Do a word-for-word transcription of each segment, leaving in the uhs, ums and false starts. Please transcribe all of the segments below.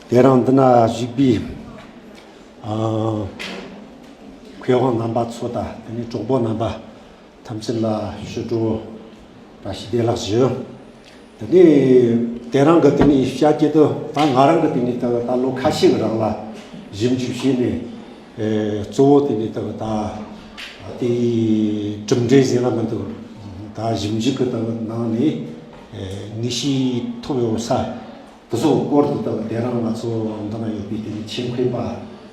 དེ་རིང་འདི་ན་བཞུགས་པའི་ཨ་མཁས་དབང་རྣམ་པ་ཚོ་དང་དེ་ནས་གྲོགས་པོ་རྣམ་པ་ཐམས་ཅད་ལ་ཞུ་སྒྲོ་བཀྲ་ཤིས་བདེ་ལེགས་ཞུ། དེ་ནས་དེ་རིང་གི་དེ་ནས་བཤད་རྒྱུ་དེ་ད་ང་རང་གི་དེ་ནས་ད་ད་ལོ་ཁ་ཤས་ཀྱི་རིང་ལ་ཞིབ་འཇུག་བྱས་ནས་ཨེ་གཙོ་བོ་དེ་ནས་ད་ད་དེ་གྲུབ་འབྲས་ཟེར་ན་མི་འདུག་ད་ཞིབ་འཇུག་གི་ད་ནང་ནས་ཨེ་ངེས་ཤེས་ཐོབ་ཡོད་ས། དེ་ཚོའི་སྐོར་དུ་དག་དེ་རིང་ང་ཚོ་འདི་ན་ཡོད་པའི་དེ་ནི་ཆེད་མཁས་པ་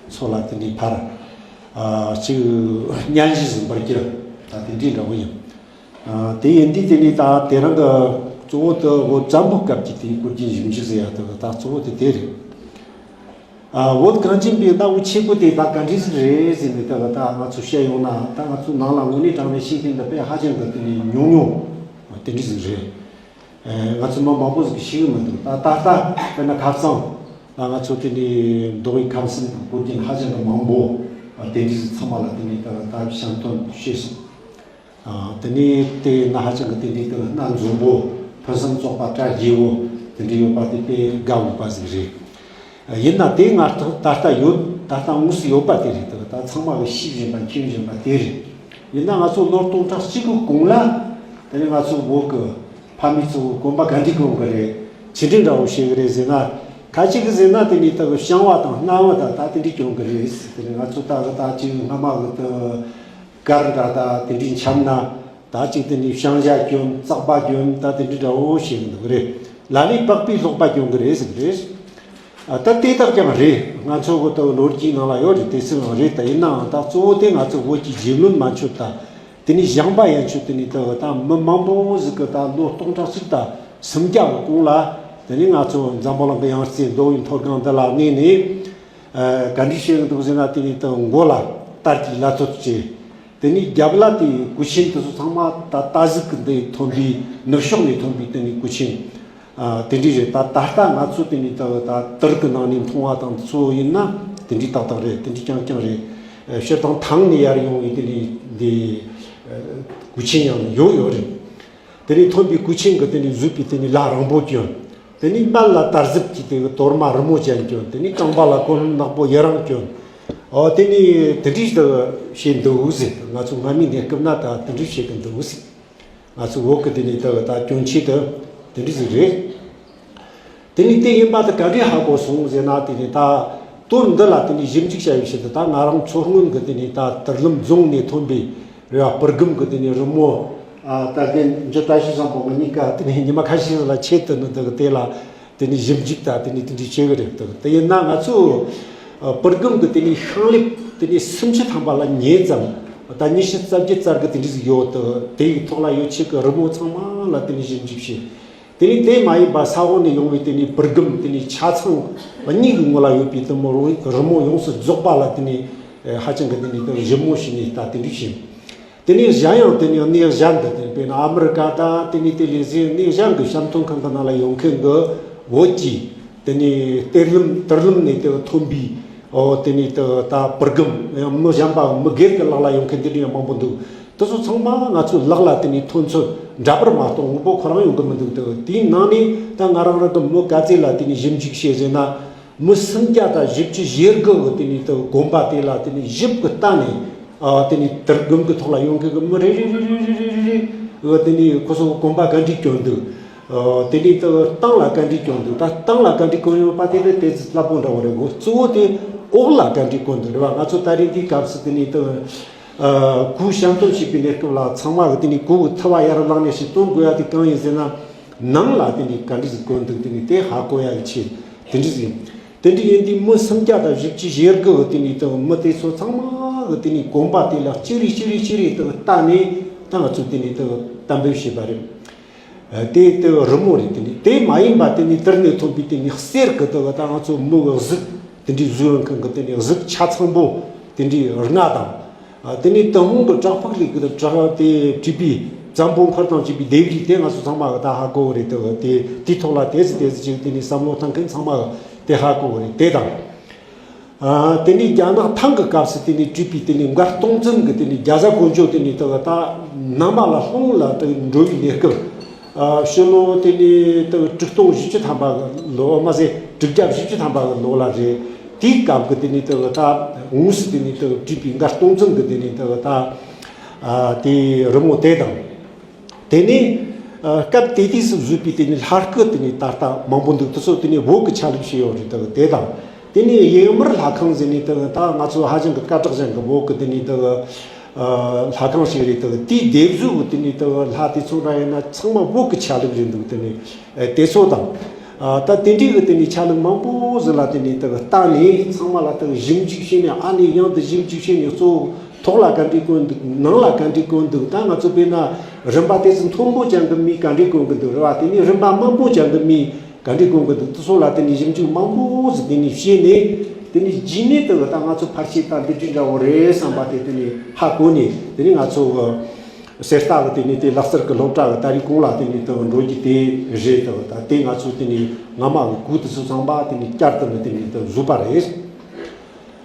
ཚོ་ལ་དེ་ནི་ཕར་ཨ་ཅིག་སྙན་ཞུ་ཟིན་པར་གྱུར། ད་དེ་འདྲའི་འདྲ་བོ་ཡིན། ཨ་དེ་ཡིན་དུས་དེ་ནི་ད་དེ་རིང་གི་གཙོ་བོ་དུ་བོད་བཙན་པོའི་སྐབས་ཀྱི་དེའི་སྐོར་གྱི་ཞིབ་འཇུག་ཟེར་ཡ་དུ་ད་གཙོ་བོ་དེ་དེ་རེད། ཨ་བོད་གངས་ཅན་པའི་གནའ་བོའི་ཆས་གོས་དེ་ད་ག་འདྲ་ཟིག་རེད་ཟེར་ནས་དུ་ད་ང་ཚོ་བཤད་ཡོང་ན་ད་ང་ཚོ་ནང་ལ་དངོས་གནས་དྲང་གནས་ཤེས་མཁན་འདི་དཔེ་ཧ་ཅང་གི་དེ་ནི་ཉུང་ཉུང་དེ་འདྲ་ཟིག་རེད། ཨེ་ང་ཚོ་མི་མང་པོ་ཟིག་གིས་ཤེས་ཀྱི་མི་འདུག་ད་ད་ལྟ་དཔེར་ན་ཁ་སང་ལ་ང་ཚོ་དེ་ནས་མདོ་དབུས་ཁམས་གསུམ་དང་བོད་ཀྱི་ཧ་ཅང་གི་མང་པོ་ཨ་དེ་འདྲ་ཟིག་ཚང་མ་ལ་དེ་ནས་ད་ད་བཤད་དོན་བཤད་སོང་། ཨ་དེ་ནས་དེ་ན་ཧ་ཅང་གི་དེ་འདྲའི་དེ་ལ་སྣ་འཛོམས་པོ་ཕུན་སུམ་ཚོགས་པ་གྲ་རྒྱས་པོ་དེ་འདྲ་ཡོད་པ་དེ་དཔེ་དགའ་འོས་པ་ཟིག་རེད། ཡིན་ན་དེ་ང་ད་ད་ལྟ་ཡོད་ད་ལྟ་དངོས་སུ་ཡོད་པ་དེ་རེད་དེ་ད་ཚང་མ་གིས་ཤེས་བཞིན་པ་མཁྱེན་བཞིན་པ་དེ་རེད། ཡིན་ན་ང་ཚོ་ལོ་སྟོང་ཕྲག་གཅིག་གི་གོང་ལ་དེ་ནས་ང་ཚོ་བོད་ཀྱི་ཕ་མེས་ཚོ་གོན་པ་ག་འདྲ་གོན་གི་རེད། ཆི་འདྲ་འདྲ་བོ་བྱེད་གི་རེད་ཟེར་ན། ཁ་ཅིག་གིས་ཟེར་ན་དེ་ནས་ད་གི་ཞང་བ་དང་སྔ་བ་དང་ད་དེ་འདྲ་གྱོན་གི་རེད་ཟེར། དེ་ནས་ང་ཚོ་ད་གི་ད་ཅིག་སྔ་མ་གི་ད་གར་འདྲ་ད་དེ་འདྲ་འཆམ་ན་ད་ཅིག་དེ་ནས་ཞང་ཞྭ་གྱོན་ཙག་པ་གྱོན་ད་དེ་འདྲ་འདྲ་བོ་བྱེད་གི་འདུག་གི་རེད། ལ་ལས་པགས་པའི་སློག་པ་གྱོན་གི་རེད་ཟེར་གི་རེད། ཨ་ད་དེ་དག་ཀྱང་རེད། ང་ཚོ་གི་ད་ལོ་རྒྱུས་ནང་ལ་ཡོད་རེད། དེ་ཚོའང་རེད། ད་ཡིན་ནའང་ད་གཙོ་བོ་དེ་ང་ཚོ་བོད་ཀྱི་རྒྱལ་བློན་མན་ཆོད་ད་དེ་ནས་ཞང་པ་ཡན་ཆོད་དེ་ནས་ད་ད་མི་མང་པོ་ཟིག་གིས་ད་ལོ་སྟོང་ཕྲག་གཅིག་དང་སུམ་བརྒྱ་གི་གོང་ལ་དེ་ནས་ང་ཚོ་འཛམ་བུ་གླིང་གི་ཡང་རྩེ་མདོ་དབུས་མཐོ་སྒང་འདི་ལ་གནས་ནས་ཨ་ག་འདྲ་བྱེད་གི་འདུག་ཟེར་ན། དེ་ནས་ད་མགོ་ལ་དར་གྱི་ལ་ཐོད་བྱས། དེ་ནས་རྒྱབ་ལ་དེ་གོས་ཆེན་དེ་ཚོ་ཚང་མ་ད་རྟ་ཟིག་གི་འདི་ཐོན་པའི་ནུབ་ཕྱོགས་ནས་ཐོན་པའི་དེ་ནས་གོས་ཆེན། ཨ་དེ་འདྲ་རེད། ད་ད་ལྟ་ང་ཚོ་དེ་ནས་ད་ད་དར་གི་ནང་ནས་མཐོང་བ་དང་འདི་ཚོ་ཡིན་ན་དེ་འདྲ་ཏག་ཏག་རེད། དེ་འདྲ་རྐྱང་རྐྱང་རེད། ཨ་སྤྱིར་བཏང་ཐང་ནས་ཡར་ཡོང་བའི་དེ་འདྲ་འདི་ཨ་གོས་ཆེན་ཡང་ཡོད་ཡོད་རེད། དེ་ནས་ཐོན་པའི་གོས་ཆེན་གི་དེ་ནས་བཟོས་པའི་དེ་ནས་ལ་རིང་པོ་གྱོན། དེ་ནས་དམར་ལ་དར་ཟབ་ཀྱི་དེ་གི་དོར་མ་རི་མོ་ཅན་གྱོན། དེ་ནས་རྐང་པ་ལ་གོན་ནག་པོ་ཡི་རང་གྱོན། ཨོ་དེ་ནས་དེ་འདྲས་དུ་བྱེད་འདུག་ཟེར། ང་ཚོ་སྔ་མའི་གནས་སྐབས་ན་ད་དེ་འདྲས་བྱེད་གི་འདུག་ཟེར། ང་ཚོ་བོད་གི་དེ་ནས་ད་ད་གྱོན་ཆས་དུ་དེ་འདྲས་ཟིག་རེད། དེ་ནས་དེ་ཡིན་པ་དེ་ག་འདྲས་ཧ་གོ་སོང་ཟེར་ན། དེ་ནས་ད་དོན་འདི་ལ་དེ་ནས་ཞིབ་འཇུག་བྱ་བའི་ཆེད་དུ་ད་ང་རང་མཚོ་སྔོན་གི་དེ་ནས་ད་དུར་ལུམ་རྫོང་ནས་ཐོན་པའི་རེ་བ་པུར་སྒམ་གི་དེ་ནས་རི་མོ། ཨ་ད་དེ་འཇུ་ད་ཤི་བཟང་པོ་ང་གཉིས་ཀ་དེ་ནས་ཉི་མ་ཁ་ཤས་ལ་ཆེད་དུ་ནི་འདི་གི་དེ་ལ་དེ་ནས་ཞིབ་འཇུག་ད་དེ་ནས་དེ་འདྲས་བྱེད་གི་རེད། དེ་ཡིན་ན་ང་ཚོ་ཨ་པུར་སྒམ་གི་དེ་ནས་ཤིང་ལེབ་དེ་ནས་སུམ་ཅུ་ཐམ་པ་ལ་ཉེ་ཙམ་ད་ཉི་ཤུ་རྩ་བརྒྱད་རྩ་དགུ་དེ་འདྲས་ཟིག་ཡོད་དུ། དེའི་ཐོག་ལ་ཡོད་ཆེད་གི་རི་མོ་ཚང་མ་ལ་དེ་ནས་ཞིབ་འཇུག་བྱས། དེ་ནས་དེ་མ་ཡིན་པ་ས་འོག་ནས་ཡོང་བའི་དེ་ནས་པུར་སྒམ་དེ་ནས་ཆ་ཚང་གཉིས་ཀྱི་ངོ་ལ་ཡོད་པའི་དེ་མོ་རི་མོ་ཡོངས་སུ་རྫོགས་པ་ལ་དེ་ནས་ཧ་ཅང་གི་དེ་ནས་དེ་ཞིབ་མོ་བྱས་ནས་ད་དེ་འདྲ་བྱས། དེ་ནས་གཞན་ཡང་དེ་ནས་གནས་གཞན་དུ་དེ་དཔེར་ན་ཨ་མི་རི་ཀ་དང་དེ་ནས་དེ་ལས་ཟིན་གནས་གཞན་གྱི་བཤམས་སྟོན་ཁང་གི་ནང་ལ་ཡོང་མཁན་གྱི་བོད་ཀྱི་དེ་ནས་གཏེར་ལམ་དུར་ལམ་ནས་དེ་ཐོན་པའི། ཨོ་དེ་ནས་ད་ད་པུར་སྒམ་ཡང་མི་གཞན་པ་མི་སྒེར་གྱི་ལག་ལ་ཡོང་མཁན་དེ་འདྲ་ཡང་མང་པོ་འདུག་དེ་ཚོ་ཚང་མ་ང་ཚོའི་ལག་ལ་དེ་ནས་ཐོན་ཚུལ་འདྲ་པར་མ་གཏོགས་དངོས་པོ་ཁོ་རང་ཡོང་གི་མི་འདུག་དེ་དེའི་ནང་ནས་ད་ང་རང་རང་གི་མི་ག་ཚད་ལ་དེ་ནས་ཞིབ་འཇུག་བྱས་ཟེར་ན། མི་སུམ་བརྒྱ་དང་བཞི་བཅུ་ཞེ་དགུ་གི་དེ་ནས་ད་གོན་པ་དེ་ལ་དེ་ནས་ཞིབ་གི་ལྟ་ནས། ཨ་དེ་ནས་དུར་སྒམ་གི་ཐོག་ལ་ཡོང་མཁན་གི་མི་རེ་རེ་རེ་རེ་ཨ་དེ་ནས་ཁོ་ཚོ་གོན་པ་ག་འདྲས་གྱོན་འདུག་ཨ་དེ་ནས་ད་སྟེང་ལ་ག་འདྲས་གྱོན་འདུག་ད་སྟེང་ལ་ག་འདྲས་གྱོན་ཡོད་པ་དེ་ལས་དེ་ཚོ་སླ་པོ་འདྲ་བོ་རེད་གོ། གཙོ་བོ་དེ་འོག་ལ་ག་འདྲས་གྱོན་འདུག་རེད་བ། ང་ཚོ་ད་རེས་འདིའི་སྐབས་སུ་དེ་ནས་ད་ཨ་གོས་བཤམས་སྟོན་བྱེད་པའི་གནས་སྐབས་ལ་ཚང་མ་གི་དེ་ནས་གོས་གི་ཐུ་བ་ཡར་བླངས་ནས་ཞིག་སྟོན་དགོས་ཡ་དེ་གང་ཡིན་ཟེར་ན། ནང་ལ་དེ་ནས་ག་འདྲས་ཟིག་གྱོན་འདུག་དེ་ནས་དེ་ཧ་གོ་ཡ་གི་ཆེད་དེ་འདྲས་ཟིག་ཡིན། དེ་འདྲ་ཡིན་དུས་མི་སུམ་བརྒྱ་དང་བཞི་བཅུ་ཞེ་དགུ་གི་དེ་ནས་དང་མི་དེ་ཚོ་ཚང་མ་གི་དེ་ནས་གོན་པ་དེ་ལ་ཅི་རེད་ཅི་རེད་ཅི་རེད་དང་བལྟས་ནས་ད་ང་ཚོས་དེ་ནས་དང་གཏན་འབེབས་བྱས་པ་རེད། ཨ་དེ་དེ་རི་མོ་རེད། དེ་ནས་དེ་མ་ཡིན་པ་དེ་ནས་དུར་ནས་ཐོན་པའི་དེ་ནས་གསེར་གི་དང་ད་ང་ཚོ་མི་གི་གཟུགས་དེ་འདྲའི་བཟོས་ཡོང་མཁན་གི་དེ་ནས་གཟུགས་ཆ་ཚང་པོ་དེ་འདྲའི་ལྔ་དང་། ཨ་དེ་ནས་ཏུན་ཧོང་གི་བྲག་ཕུག་ལས་ཀྱི་བྲག་དེ་བྲིས་པའི་བཙན་པོ་འཁོར་དང་བཅས་པའི་ལྡེབས་རིས་དེ་ང་ཚོ་ཚང་མ་གི་ད་ཧ་གོ་གི་རེད། དེ་དེ་དེའི་ཐོག་ལ་དེ་ཟིག་དེ་ཟིག་ཅིག་དེ་ནས་བསམ་བློ་བཏང་མཁན་ཚང་མ་གི་དེ་ཧ་གོ་གི་རེད། དེ་དང་། ཨ་དེ་ནས་རྒྱ་ནག་ཐང་གི་སྐབས་སུ་དེ་ནས་བྲིས་པའི་དེ་ནས་མགར་སྟོང་བཙན་གི་དེ་ནས་རྒྱ་བཟའ་གོ་འཇོ་དེ་ནས་ད་ད་ནང་མ་ལ་ལྷོ་ལ་དེ་འགྲོ་བའི་གནས་སྐབས། ཕྱི་ལོ་དེ་ནི་ད་དྲུག་སྟོང་བཞི་བཅུ་ཐམ་པ་གི་ལོ་མ་ཟད་དྲུག་བརྒྱ་བཞི་བཅུ་ཐམ་པ་གི་ལོ་ལ་རེད། དེའི་སྐབས་ཀྱི་དེ་ནི་ད་ད་དངོས་སུ་དེ་ནི་ད་བྲིས་པའི་མགར་སྟོང་བཙུན་གྱི་དེ་ནི་ད་ད་དེའི་རི་མོ་དེ་དང་། དེ་ནས་སྐབས་དེ་དུས་སུ་བཟོས་པའི་དེ་ནས་ལྷ་སྐུ་དེ་ནས་ད་ལྟ་མང་པོ་འདུག་དེ་ཚོ་དེ་ནས་བོད་ཀྱི་ཆ་ལུགས་ཤིག་ཡོད་རེད། དེ་དེ་དང་དེ་ནས་ཡེ་མར་ལྷ་ཁང་ཟེར་ནས་དེ་ད་ང་ཚོ་ཧ་ཅང་གི་སྐད་གྲགས་ཅན་གྱི་བོད་ཀྱི་དེ་ནས་དེ་ལྷ་ཁང་ཞིག་རེད། དེ་དེའི་ལྡེབས་བཟོ་གི་དེ་ནས་དེ་ལྷ་དེ་ཚོ་འདྲ་ཡིན་ན་ཚང་མ་བོད་ཀྱི་ཆ་ལུགས་རེད་འདུག་དེ་ནས་དེ་ཚོ་དང་། ད་དེ་འདྲའི་གི་དེ་ནས་ཆ་ལུགས་མང་པོ་ཟིག་ལ་དེ་ནས་དེ་ལྟ་ནས་ཚང་མ་ལ་དེ་ཞིབ་འཇུག་བྱས་ནས་ཨ་ནི་ཡང་དེ་ཞིབ་འཇུག་བྱས་ནས་གཙོ་བོ། ཐོག་ལ་ག་འདྲའི་བཀོད་འདུག་ནང་ལ་ག་འདྲའི་བཀོད་འདུག་ད་ང་ཚོ་དཔེར་ན་རིམ་པ་དེ་ཚོ་མཐོན་པོ་ཅན་གྱི་མིས་ག་འདྲའི་བཀོད་གི་འདུག་རེད་བ། དེ་ནས་རིམ་པ་དམའ་པོ་ཅན་གྱི་མིས་ག་འདྲའི་བཀོད་གི་འདུག་དེ་ཚོ་ལ་དེ་ནས་ཞིབ་འཇུག་མང་པོ་ཟིག་དེ་ནས་བྱས་ནས་དེ་ནས་རྗེས་ནས་དེ་ད་ང་ཚོ་ཕལ་ཆེར་ད་འདི་འདྲའི་འདྲ་བོ་རེད་བསམ་པ་དེ་དེ་ནས་ཧ་གོ་ནས་དེ་ནས་ང་ཚོ་གི་གསེར་རྟ་གི་དེ་ནས་དེ་ལག་རྩལ་གྱི་སློབ་གྲྭ་གི་ད་རེས་གོང་ལ་དེ་ནས་དེ་འགྲོ་རྒྱུ་དེ་རེད། དེ་ད་དེ་ང་ཚོ་དེ་ནས་སྔ་མ་གི་གོས་དེ་ཚོ་ཚང་མ་དེ་ནས་བསྐྱར་དུ་ནས་དེ་ནས་དེ་བཟོས་པ་རེད།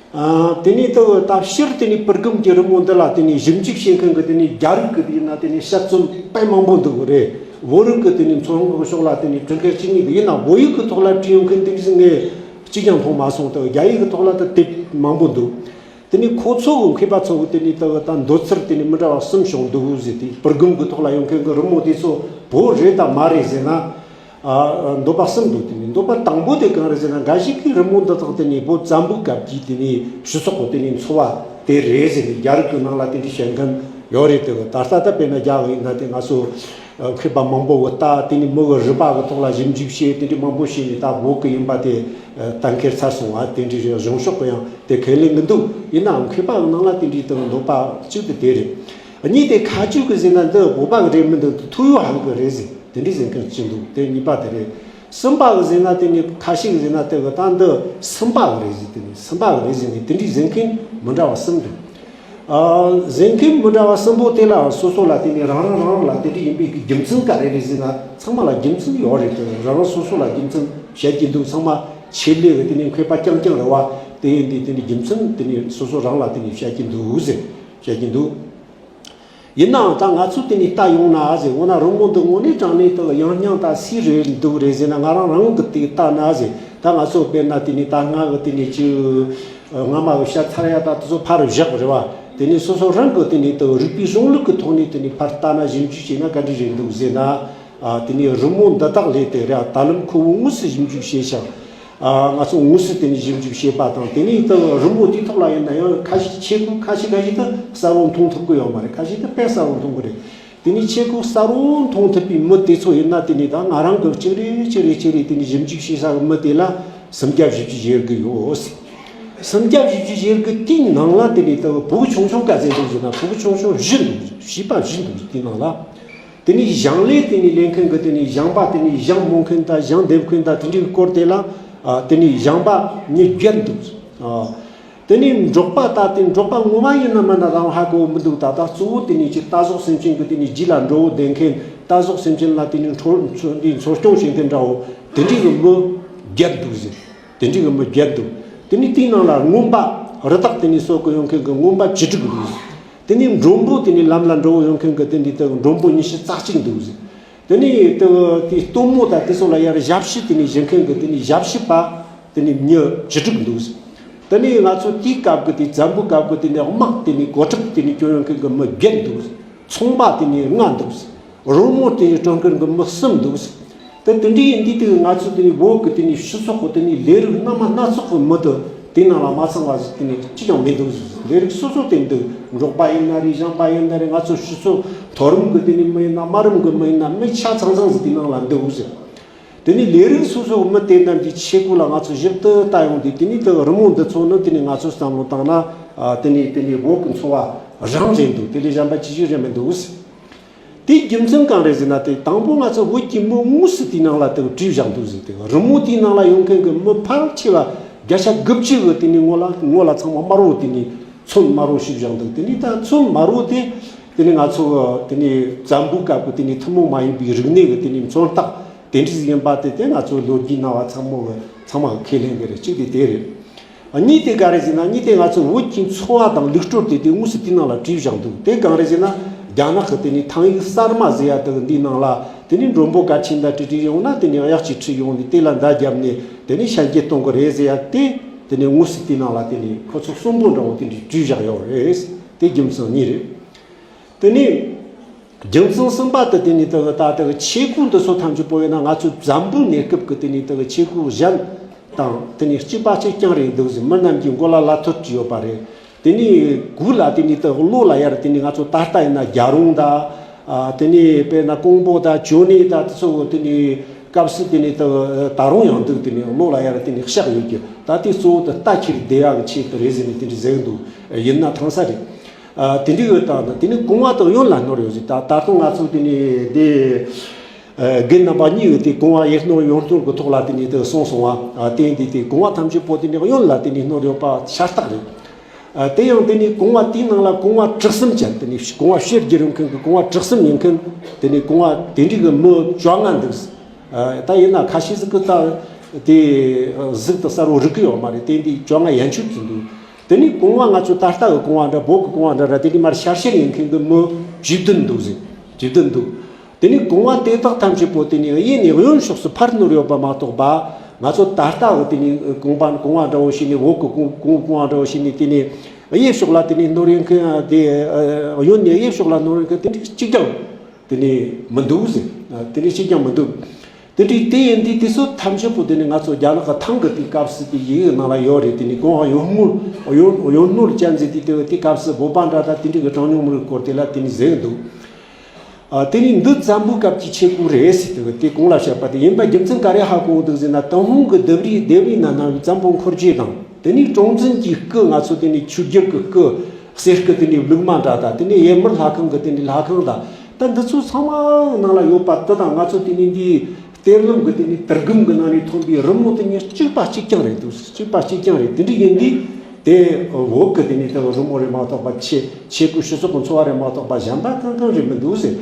ཨ། དེ་ནས་ད་ད་སྤྱིར་དེ་ནས་པུར་སྒམ་གྱི་རི་མོ་འདི་ལ་དེ་ནས་ཞིབ་འཇུག་བྱེད་མཁན་གྱི་དེ་ནས་རྒྱ་རིགས་ཀྱི་དེ་ཡིན་ན་དེ་ནས་དཔྱད་རྩོམ་དཔེ་མང་པོ་འདུག་གི་རེད། བོད་རིགས་ཀྱི་དེ་ནས་ཚོང་གི་ཕྱོགས་ལ་དེ་ནས་གྲུབ་འབྲས་གཅིག་གཉིས་དེ་ཡིན་ན་བོད་ཡིག་གི་ཐོག་ལ་བྲིས་ཡོང་མཁན་དེ་ཚོ་ངས་གཅིག་ཀྱང་མཐོང་མ་སོང་། ད་རྒྱ་ཡིག་གི་ཐོག་ལ་ད་དེབ་མང་པོ་འདུག་དེ་ནས་ཁོ་ཚོ་གི་མཁས་པ་ཚོ་གི་དེ་ནས་ད་ད་འདོད་ཚུལ་དེ་ནས་མི་འདྲ་བ་གསུམ་བྱུང་འདུག་ཟེར། དེ་པུར་སྒམ་གི་ཐོག་ལ་ཡོང་མཁན་གྱི་རི་མོ་དེ་ཚོ་བོད་རེད་དང་མ་རེད་ཟེར་ན། ཨ། འདོད་པ་གསུམ་འདུག་དེ་ནས་འདོད་པ་དང་པོ་དེ་གང་རེད་ཟེར་ན། འགའ་ཞིག་གིས་རི་མོ་འདི་དག་དེ་ནས་བོད་བཙན་པོའི་སྐབས་ཀྱི་དེ་ནས་སྤྱི་ཚོགས་ཀྱི་དེ་ནས་འཚོ་བ་དེ་རེད་ཟེར་ནས་རྒྱ་རིགས་ཀྱི་ནང་ལ་དེ་འདྲའི་བཤད་མཁན་ཡོད་རེད། དེ་ད་ལྟ་ད་དཔེར་ན་རྒྱ་གི་ཡིན་ན་དེ་ང་ཚོ་མཁས་པ་མང་པོ་གི་ད་དེ་ནས་མི་གི་རུས་པ་གི་ཐོག་ལ་ཞིབ་འཇུག་བྱས་དེ་འདྲའི་མང་པོ་བྱས་ནས་ད་བོད་ཀྱི་ཡིན་པ་དེ་གཏན་འཁེལ་ཚར་སོང་བ་དེ་འདྲའི་རེད། གཞུང་ཕྱོགས་ཀྱི་ཡང་དེ་ཁས་ལེན་གི་འདུག་ཡིན་ནའང་མཁས་པ་གི་ནང་ལ་དེ་འདྲའི་དེ་འདོད་པ་གཅིག་དེ་དེ་རེད། གཉིས་དེ་ཁ་ཅིག་གིས་ཟེར་ན་འདི་བོད་པ་གི་རེད་མི་འདུག་ཐུ་ཡོ་ཧན་གི་རེད་ཟེར། དེ་འདྲའི་ཟེར་མཁན་གཅིག་འདུག་དེ་གཉིས་པ་དེ་རེད། གསུམ་པ་གི་ཟེར་ན་དེ་ནི་ཁ་ཤས་ཀྱིས་ཟེར་ན་དེ་གི་ད་འདི་སུམ་པ་གི་རེད་ཟེར། དེ་ནི་སུམ་པ་གི་རེད་ཟེར་ནས་དེ་འདྲའི་ཟེར་མཁན་མི་འདྲ་བ་གསུམ་འདུག་ཨ། ཟེར་མཁན་མི་འདྲ་བ་གསུམ་པོ་དེ་ལ་སོ་སོ་ལ་དེ་ནི་རང་རང་རང་རང་ལ་དེ་འདྲ་ཡིན་པའི་གི་རྒྱུ་མཚན་ག་རེ་རེད་ཟེར་ན། ཚང་མ་ལ་རྒྱུ་མཚན་ཡོད་རེད། དེ་རང་རང་སོ་སོ་ལ་རྒྱུ་མཚན་བཤད་ཀྱི་འདུག་ཚང་མ་ཆེད་ལས་གི་དེ་ནི་མཁས་པ་རྐྱང་རྐྱང་རེད་བ། དེ་ཡིན་དུས་དེ་ནི་རྒྱུ་མཚན་དེ་ནི་སོ་སོ་རང་ལ་དེ་ནི་བཤད་ཀྱི་འདུག་ཟེར། བཤད་ཀྱི་འདུག་ཡིན་ནའང་ད་ང་ཚོས་དེ་ནས་ལྟ་ཡོང་ན་ཟེར། འོ་ན་རི་མོ་འདི་དངོས་གནས་དྲང་གནས་དག་ཡང་སྙིང་དང་སུའི་རེད་འདུག་རེད་ཟེར་ན། ང་རང་རང་གི་དེ་ལྟ་ན་ཟེར། ད་ང་ཚོ་དཔེར་ན་དེ་ནས་ད་ང་གི་དེ་ནས་ཅི་སྔ་མ་གི་བཤད་ཚར་ཡ་ད་དེ་ཚོ་ཕར་བཞག་རེད་བ། དེ་ནས་སོ་སོ་རང་གི་དེ་ནས་དག་རིག་པའི་གཞུང་ལུགས་ཀྱི་ཐོག་ནས་དེ་ནས་ཕར་ལྟ་ན་ཞིབ་འཇུག་བྱས་ན་ག་འདྲ་རེད་འདུག་ཟེར་ན། ཨ། དེ་ནས་རི་མོ་འདི་དག་ལས་དེ་རེད། ད་ལམ་ཁོ་བོ་དངོས་སུ་ཞིབ་འཇུག་བྱས་ཤིང་། ཨ། ང་ཚོ་དངོས་སུ་དེ་ནས་ཞིབ་འཇུག་བྱས་པ་དང་། དེ་ནས་ད་རི་མོ་དེའི་ཐོག་ལ་ཡིན་ན་ཡང་ཁ་ཤས་ཆས་གོས་ཁ་ཤས་ཁ་ཤས་དེ་གསལ་བོ་མཐོང་ཐུབ་ཀྱི་ཡོད་མ་རེད། ཁ་ཤས་དེ་དཔེ་གསལ་བོ་མཐོང་གི་རེད། དེ་ནས་ཆས་གོས་གསལ་བོ་མཐོང་ཐུབ་པའི་མི་དེ་ཚོ་ཡིན་ན། དེ་ནས་ད་ང་རང་གི་གཅིག་རེ་གཅིག་རེ་གཅིག་རེ་དེ་ནས་ཞིབ་འཇུག་བྱེད་ས་གི་མི་དེ་ལ་སུམ་བརྒྱ་བཞི་བཅུ་ཞེ་དགུ་ཡོད། སུམ་བརྒྱ་བཞི་བཅུ་ཞེ་དགུ་དེའི་ནང་ལ་དེ་ནས་ད་བུ་ཆུང་ཆུང་ག་ཚད་འདུག་ཟེར་ན། བུ་ཆུང་ཆུང་བཞི་འདུག་བྱིས་པ་བཞི་འདུག་དེའི་ནང་ལ། དེ་ནས་ཞིང་ལས་དེ་ནས་ལས་མཁན་གྱི་དེ་ནས་ཞིང་པ། དེ་ནས་ཞིང་རྨོ་མཁན་དང་ཞིང་འདེབས་མཁན་དང་དེ་འདྲའི་སྐོར་དེ་ལ། ཨ། དེ་ནས་ཞིང་པ་མི་བརྒྱད་འདུག་ཨ། དེ་ནས་འབྲོག་པ། ད་དེ་འབྲོག་པ་ངོ་མ་ཡིན་ན་མིན་ན་རང་ཧ་གོ་མི་འདུག་ད་ད་གཙོ་བོ་དེ་ནས་ཅིག་རྟ་ཟོག་སེམས་ཅན་གྱི་དེ་ནས་རྗེས་ལ་འགྲོ་བོ་བསྡད་མཁན། རྟ་ཟོག་སེམས་ཅན་ལ་དེ་ནས་འཕྲོ་འཕྲོ་འདི་འཚོ་སྐྱོང་བྱེད་མཁན་འདྲ་བོ་དེ་འདྲའི་གི་མི་བརྒྱད་འདུག་ཟེར། དེ་འདྲའི་གི་མི་བརྒྱད་འདུག་དེ་ནས་དེའི་ནང་ལ་རྔོན་པ་རི་དྭགས་དེ་ནས་གསོ་གི་ཡོང་མཁན་གྱི་རྔོན་པ་བཅུ་དྲུག་འདུག་དེ་ནས་མགྲོན་པོ་དེ་ནས་ལམ་ལ་འགྲོ་ཡོང་མཁན་གྱི་དེ་འདྲའི་དེ་མགྲོན་པོ་ཉི་ཤུ་རྩ་གཅིག་འདུག་དེ་ནས་དེ་དེ་སྟོན་མོ་དང་དེ་ཚོ་ལ་ཡར་ཞབས་ཕྱི་དེ་ནས་བྱེད་མཁན་གྱི་དེ་ནས་ཞབས་ཕྱི་པ་དེ་ནས་མི་བཅུ་དྲུག་འདུག་དེ་ནས་ང་ཚོ་དེའི་སྐབས་ཀྱི་དེ་བཙན་པོའི་སྐབས་ཀྱི་དེ་ནས་དམག་དེ་ནས་འགོ་ཁྲིད་དེ་ནས་སྐྱོང་ཡོང་མཁན་གྱི་མི་བརྒྱད་འདུག་ཚོང་པ་དེ་ནས་ལྔ་འདུག་རོལ་མོ་དེ་ནས་དཀྲོལ་མཁན་གྱི་མི་གསུམ་འདུག་དེ་དེ་འདྲའི་ཡིན་དུས་དེ་ང་ཚོ་དེ་ནས་བོད་ཀྱི་དེ་ནས་སྤྱི་ཚོགས་ཀྱི་དེ་ནས་ལས་རིགས་སྣ་མ་སྣ་ཚོགས་ཀྱི་མི་དེ་དེ་ནང་ལ་མ་ཚང་བ་ཞིག་དེ་ནས་གཅིག་ཀྱང་མི་འདུག་ལས་རིགས་སོ་སོ་དེ་འདུག་འབྲོག་པ་ཡིན་ན་རེད། ཞིང་པ་ཡིན་ན་རེད། ང་ཚོ་སྤྱི་ཚོགས་མཐོ་རིམ་གྱི་དེ་ནས་མི་ཡིན་ན་དམའ་རིམ་གྱི་མི་ཡིན་ན་མི་ཆ་ཚང་ཚང་ཞིག་དེ་ནང་ལ་འདུག་དེ་ནས་ལས་རིགས་སོ་སོ་གི་མི་དེ་རྣམས་ཀྱི་ཆས་གོས་ལ་ང་ཚོ་ཞིབ་ཏུ་ལྟ་ཡོང་དུས། དེ་ནས་དེ་རི་མོ་འདི་ཚོ་ནི་དེ་ནས་ང་ཚོ་བསམ་བློ་བཏང་ན། ཨ། དེ་ནས་དེ་ནས་བོད་ཀྱི་འཚོ་བ་རང་རེད་འདུག་དེ་ལས་གཞན་པ་ཅི་ཞིག་རེད་མི་འདུག་དེའི་རྒྱུ་མཚན་གང་རེད་ཟེར་ན། དེ་དང་པོ་ང་ཚོ་བོད་ཀྱི་མི་དངོས་སུ་དེའི་ནང་ལ་དེ་བྲིས་བཞག་འདུག་ཟེར། དེ་རི་མོ་དེའི་ནང་ལ་ཡོང་མཁན་གྱི་མི་ཕལ་ཆེ་བ་བརྒྱ་ཆ་དགུ་བཅུ་གི་དེ་ནས་ངོ་ལ་ངོ་ལ་ཚང་མ་དམར་བོ། དེ་ནས་ཚོན་དམར་བོ་བྱས་བཞག་འདུག་དེ་ནས་ད་ཚོན་དམར་བོ་དེ་དེ་ནས་ང་ཚོ་གི་དེ་ནས་བཙན་པོའི་སྐབས་ཀྱི་དེ་ནས་ཐུན་མོང་མ་ཡིན་པའི་རིག་གནས་ཀྱི་དེ་ནས་མཚོན་རྟགས་དེ་འདྲ་ཞིག་ཡིན་པ་དེ་དེ་ང་ཚོ་ལོ་རྒྱུས་སྣང་བ་ཚང་མ་གི་ཚང་མ་གི་ཁས་ལེན་གི་རེད། གཅིག་དེ་དེ་རེད། གཉིས་དེ་ག་རེ་ཟེར་ན། གཉིས་དེ་ང་ཚོ་བོད་ཀྱི་འཚོ་བ་དང་ལུགས་སྲོལ་དེ་དེ་དངོས་སུ་དེའི་ནང་ལ་བྲིས་བཞག་འདུག་དེ་གང་རེད་ཟེར་ན། རྒྱ་ནག་གི་དེ་ནས་ཐང་ཡིག་གསར་མ་ཟེར་ཡ་དེ་འདིའི་ནང་ལ་དེ་ནས་མགྲོན་པོ་གལ་ཆེན་དང་གྲ་སྒྲིག་ཡོང་ན་དེ་ནས་གཡག་ཅིག་ཁྲིད་ཡོང་ནས་དེ་ལ་མདའ་བརྒྱབ་ནས་དེ་ནས་ཞལ་འགྱེད་གཏོང་གི་རེད་ཟེར་ཡ་དེ་དེ་ནས་དངོས་སུ་དེའི་ནང་ལ་དེ་ནས་ཁོ་ཚོ་གསོན་པོ་འདྲ་བོ་དེ་འདྲ་བྲིས་བཞག་ཡོད་རེད། དེ་རྒྱུ་མཚན་གཉིས་རེད། དེ་ནས་རྒྱུ་མཚན་གསུམ་པ་དེ་དེ་ནས་དེ་གི་ད་དེ་གི་ཆས་གོས་འདི་ཚོ་ཐམས་ཅད་པོ་ཡིན་ན་ང་ཚོ་འཛམ་བུའི་གནས་སྐབས་ཀྱི་དེ་ནས་དེ་གི་ཆས་གོས་གཞན་དང་དེ་ནས་གཅིག་པ་གཅིག་རྐྱང་རེད་འདུག་ཟེར། མི་རྣམས་ཀྱི་མགོ་ལ་ལ་ཐོད་བྲིས་ཡོད་པ་རེད། དེ་ནས་གོས་ལ་དེ་ནས་དེ་གློ་ལ་ཡར་དེ་ནས་ང་ཚོ་ད་ལྟ་ཡིན་ན་རྒྱ་རོང་དང་། ཨ། དེ་ནས་དཔེར་ན་ཀོང་པོ་དང་ཅོ་ནེ་དང་དེ་ཚོ་དེ་ནས་སྐབས་སུ་དེ་ནས་དེ་ད་རུང་ཡང་འདུག་དེ་ནས་གློ་ལ་ཡར་དེ་ནས་གཤགས་ཡོད་ཀྱི། ད་དེ་གཙོ་བོ་དེ་རྟ་ཁྱེར་བསྡད་ཡག་གི་ཆེད་དུ་རེད་ཟེར་ནས་དེ་འདྲ་ཟེར་གི་འདུག་ཡིན་ན་ཐང་ས་རེད། ཨ། དེ་འདྲའི་ཡོད་དང་དེ་ནས་གོང་བ་དང་གཡོན་ལ་ནོར་ཡོད་ཟེར། ད་ད་དུང་ང་ཚོ་དེ་ནས་དེ། ཨ། རྒན་རྣམ་པ་གཉིས་ཀྱིས་དེ་གོང་བ་གཡས་ནོར་གཡོན་སྟོར་གྱི་ཐོག་ལ་དེ་ནས་དེ་གསུངས་སོང་བ། ཨ། དེ་འདི་དེ་གོང་བ་ཐམས་ཅད་པོ་དེ་ནས་གཡོན་ལ་དེ་ནས་ནོར་ཡོད་པ་ཤ་སྟག་རེད། ཨ། དེ་ཡང་དེ་ནས་གོང་བ་དེའི་ནང་ལ་གོང་བ་གྲུ་གསུམ་ཅན་དེ་ནས་གོང་བ་ཕྱིར་བསྒྱུར་ཡོང་མཁན་གྱི་གོང་བ་གྲུ་གསུམ་ཡིན་མཁན་དེ་ནས་གོང་བ་དེ་འདྲའི་གི་མི་བཅོ་ལྔ་འདུག་ཨ། ད་ཡིན་ན་ཁ་ཤས་ཟིག་གི་ད་དེ་གཟུགས་དེ་གསལ་བོ་རིག་གི་ཡོད་མ་རེད། དེ་འདི་བཅོ་ལྔ་ཡན་ཆོད་ཀྱི་འདུག་དེ་ནས་གོང་བ་ང་ཚོ་ད་ལྟ་གི་གོང་བ་འདྲ་བོད་ཀྱི་གོང་བ་འདྲ་འདྲ་དེ་འདྲའི་མར་ཤར་ཤར་ཡིན་མཁན་གྱི་མི་བཅུ་བདུན་འདུག་ཟེར། བཅུ་བདུན་འདུག་དེ་ནས་གོང་བ་དེ་དག་ཐམས་ཅད་པོ་དེ་ནས་གཡས་ནས་གཡོན་ཕྱོགས་སུ་ཕར་ནོར་ཡོད་པ་མ་གཏོགས་པ། ང་ཚོ་ད་ལྟ་གི་དེ་ནས་གོང་བ་གོང་བ་འདྲ་བོ་ཞིག་ནས་བོད་ཀྱི་གོང་གོང་གོང་བ་འདྲ་བོ་ཞིག་ནས་དེ་ནས་གཡས་ཕྱོགས་ལ་དེ་ནས་ནོར་ཡོད་མཁན་དེ། གཡོན་ནས་གཡས་ཕྱོགས་ལ་ནོར་ཡོད་མཁན་དེ་འདྲ་གཅིག་ཀྱང་དེ་ནས་མི་འདུག་ཟེར། དེ་འདྲ་གཅིག་ཀྱང་མི་འདུག་དེ་འདྲའི་དེ་ཡིན་དུས་དེ་ཚོ་ཐམས་ཅད་པོ་དེ་ནི་ང་ཚོ་རྒྱ་ནག་གི་ཐང་གི་དེའི་སྐབས་སུ་དེ་ཡི་གེ་ནང་ལ་ཡོད་རེད། དེ་ནི་གོང་བ་གཡོན་སྔོན་གཡོན་གཡོན་སྔོན་ཅན་ཟེར་དུས་དེ་དེ་སྐབས་སུ་བོད་པ་འདྲ་ད་དེ་འདྲའི་གི་གྲངས་ཉུང་མི་རིགས་སྐོར་དེ་ལ་དེ་ནི་ཟེར་གི་འདུག་ཨ། དེ་ནི་འདི་བཙན་པོའི་སྐབས་ཀྱི་ཆས་གོས་རེད་ཟེར་དེ་དེ་གོང་ལ་བཤད་པ་དེ་ཡིན་པ་རྒྱུ་མཚན་ག་རེ་ཧ་གོ་འདུག་ཟེར་ན། ཏུན་ཧོང་གི་ལྡེབས་རིས་ལྡེབས་རིས་ན་ན་བའི་བཙན་པོ་འཁོར་རྒྱུག་དང་། དེ་ནི་གྲོང་འཛིན་གྱི་སྐུ། ང་ཚོ་དེ་ནི་ཆོས་རྒྱལ་གྱི་སྐུ། གསེར་སྐུ་དེ་ནི་ལུགས་མ་འདྲ་ད། དེ་ནི་ཡེ་མི་ལྷ་ཁང་གི་དེ་ནི་ལྷ་ཁང་ད། ད་འདི་ཚོ་ཚང་མ་ནང་ལ་ཡོད་པ་དེ་དང་ང་ཚོ་དེ་ནི་འདིའི་གཏེར་ལམ་གྱི་དེ་ནི་དུར་སྒམ་གྱི་ནང་ནས་ཐོན་པའི་རི་མོ་དེ་ནི་གཅིག་པ་གཅིག་རྐྱང་རེད་འདུག་གཅིག་པ་གཅིག་རྐྱང་རེད། དེ་འདྲ་ཡིན་དུས་དེ་བོད་ཀྱི་དེ་ནི་དེ་རི་མོ་རེད་མ་གཏོགས་པ། ཆས་ཆས་གོས་སྤྱི་ཚོགས་ཀྱི་འཚོ་བ་རེད་མ་གཏོགས་པ་གཞན་པ་གང་གང་རེད་མི་འདུག་ཟེར།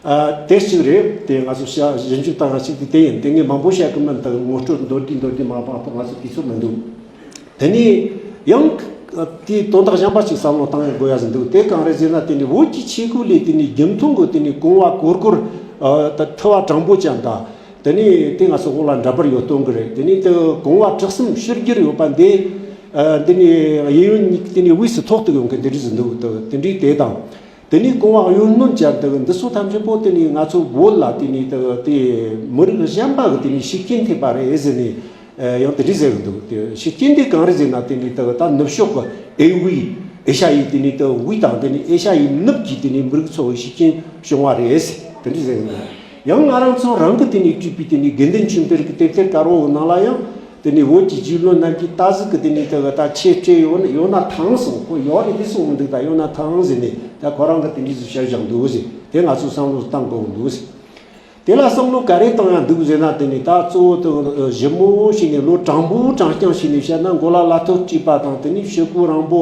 ཨ། དེ་གཅིག་རེད། དེ་ང་ཚོ་ཞིབ་འཇུག་བཏང་བ་ཞིག་དེ་དེ་ཡིན། དེ་ངས་མང་པོ་བཤད་གི་མིན། ད་ངོ་སྤྲོད་མདོར་བསྡུས་མདོར་བསྡུས་མ་པ་ང་ཚོ་དུས་ཚོད་མི་འདུག་དེ་ནས་ཡང་དེའི་དོན་དག་གཞན་པ་ཞིག་བསམ་བློ་བཏང་ཡ་དགོས་ཡ་ཟིག་འདུག་དེ་གང་རེད་ཟེར་ན། དེ་ནི་བོད་ཀྱི་ཆས་གོས་ལས་དེ་ནི་རྒྱུན་མཐོང་གི་དེ་ནི་གོང་བ་གོར་གོར། ཨ། ད་ཐུ་བ་དྲང་པོ་ཅན་ད། དེ་ནི་དེ་ང་ཚོ་འོག་ལ་འདྲ་པར་ཡོད་སྟོན་གི་རེད། དེ་ནི་དེ་གོང་བ་གྲུ་གསུམ་ཕྱིར་བསྒྱུར་ཡོད་པ་འདི། ཨ། འདི་ནི་གཡས་གཡོན་གཉིས་དེ་ནི་དབུས་སུ་ཐོག་ཏུ་ཡོང་གི་འདི་འདྲ་ཟིག་འདུག་དེ་འདྲའི་དེ་དང་། དེ་ནས་གོང་བ་གཡོན་སྔོན་ཅན་དེ་འདི་ཚོ་ཐམས་ཅད་པོ་དེ་ནས་ང་ཚོ་བོད་ལ་དེ་ནས་དེ་དེ་མི་རིགས་གཞན་པ་གི་དེ་ནས་ཤུགས་རྐྱེན་ཐེབས་པ་རེད་ཟེར་ནས། ཨ། ཡང་དེ་འདྲ་ཟེར་གི་འདུག་དེ་ཤུགས་རྐྱེན་དེ་གང་རེད་ཟེར་ན། དེ་ནས་དེ་ད་ནུབ་ཕྱོགས་གི་ཨེ་ཝི་ཨེ་ཤ་ཡའི་དེ་ནས་དེ་དབུས་དང་དེ་ནས་ཨེ་ཤ་ཡའི་ནུབ་ཀྱི་དེ་ནས་མི་རིགས་ཚོ་གི་ཤུགས་རྐྱེན་བྱུང་བ་རེད་ཟེར། དེ་འདྲ་ཟེར་གི་འདུག་ཡང་ང་རང་ཚོ་རང་གི་དེ་ནས་བྲིས་པའི་དེ་ནས་དགེ་འདུན་ཆོས་འཕེལ་གྱི་དེབ་ཐེར་དཀར་པོ་གི་ནང་ལ་ཡང་། དེ་ནས་བོད་ཀྱི་རྗེ་བློན་རྣམས་ཀྱི་ད་གཟུགས་ཀྱི་དེ་ནས་དེ་གི་ད་ཆས་སྤྲས་ཡོད་ན་ཡོད་ན་ཐང་སོང་། ཁོ་ཡོད་རེད་དེ་གསུངས་མི་འདུག་ད་ཡོད་ན་ཐང་ཟེར་ནས་ད་ཁོ་རང་གི་དེ་འདྲ་ཟིག་བཤད་བཞག་འདུག་ཟེར། དེ་ང་ཚོས་བསམ་བློ་བཏང་དགོས་འདུག་ཟེར། དེ་ལ་བསམ་བློ་ག་རེ་བཏང་ཡ་འདུག་ཟེར་ན། དེ་ནས་ད་གཙོ་བོ་དེ་ཞིབ་མོ་ཞིག་ནས་ལོ་དྲང་པོ་དྲང་རྐྱང་ཞིག་ནས་བཤད་ན། མགོ་ལ་ལ་ཐོད་བྲིས་པ་དང་། དེ་ནས་ཕྱུ་གུ་རིང་པོ་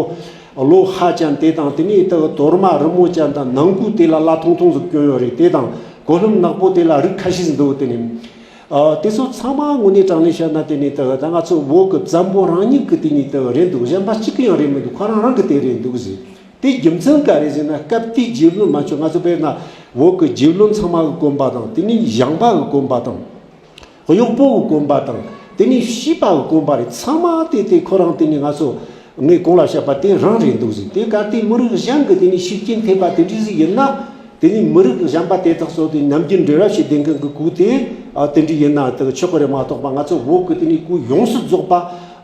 ལོ་ཧ་ཅན་དེ་དང་། དེ་ནས་དེ་གི་དོར་མ་རི་མོ་ཅན་དང་། ནང་ཁུལ་དེ་ལ་ལ་ཐུང་ཐུང་ཟིག་གྱོན་ཡོད་རེད། དེ་དང་གོ་ལྷམ་ནག་པོ་དེ་ལ་རིགས་ཁ་ཤས་ཟིག་འདུག་དེ་ནས། ཨ། དེ་ཚོ་ཚང་མ་དངོས་གནས་དྲང་གནས་བཤད་ན། དེ་ནས་དེ་ད་ང་ཚོ་བོད་ཀྱི་བཙན་པོ་རང་ཉིད་ཀྱི་དེ་ནས་དེ་རེད་འདུག་གཞན་པ་གཅིག་གི་ཡང་རེད་མི་འདུག་ཁོ་རང་རང་གི་དེ་རེད་འདུག་ཟེར། དེ་རྒྱུ་མཚན་ག་རེ་ཟེར་ན། སྐབས་དེའི་རྗེ་བློན་མ་ཆོག་ང་ཚོ་དཔེར་ན་བོད་ཀྱི་རྗེ་བློན་ཚང་མ་གི་གོན་པ་དང་། དེ་ནས་ཞང་པ་གི་གོན་པ་དང་། གཡོག་པོ་གི་གོན་པ་དང་། དེ་ནས་བྱིས་པ་གི་གོན་པ་རེད། ཚང་མ་དེ་དེ་ཁོ་རང་དེ་ནས་ང་ཚོ་ངས་གོང་ལ་བཤད་པ་དེ་རང་རེད་འདུག་ཟེར། དེ་ག་དེ་མི་རིགས་གཞན་གྱི་དེ་ནས་ཤུགས་རྐྱེན་ཐེབས་པ་དེ་འདྲ་ཟིག་ཡིན་ན། དེ་ནས་མི་རིགས་གཞན་པ་དེ་དག་ཚོ་དེ་ནམ་རྒྱུན་འབྲེལ་བ་བྱེད་བསྡད་མཁན་གྱི་གོས་དེ། ཨ། དེ་འདྲ་ཡིན་ན་དེ་ཆོག་གི་རེད་མ་གཏོགས་པ། ང་ཚོ་བོད་ཀྱི་དེ་ནས་གོས་ཡོངས་སུ་རྫོགས་པ།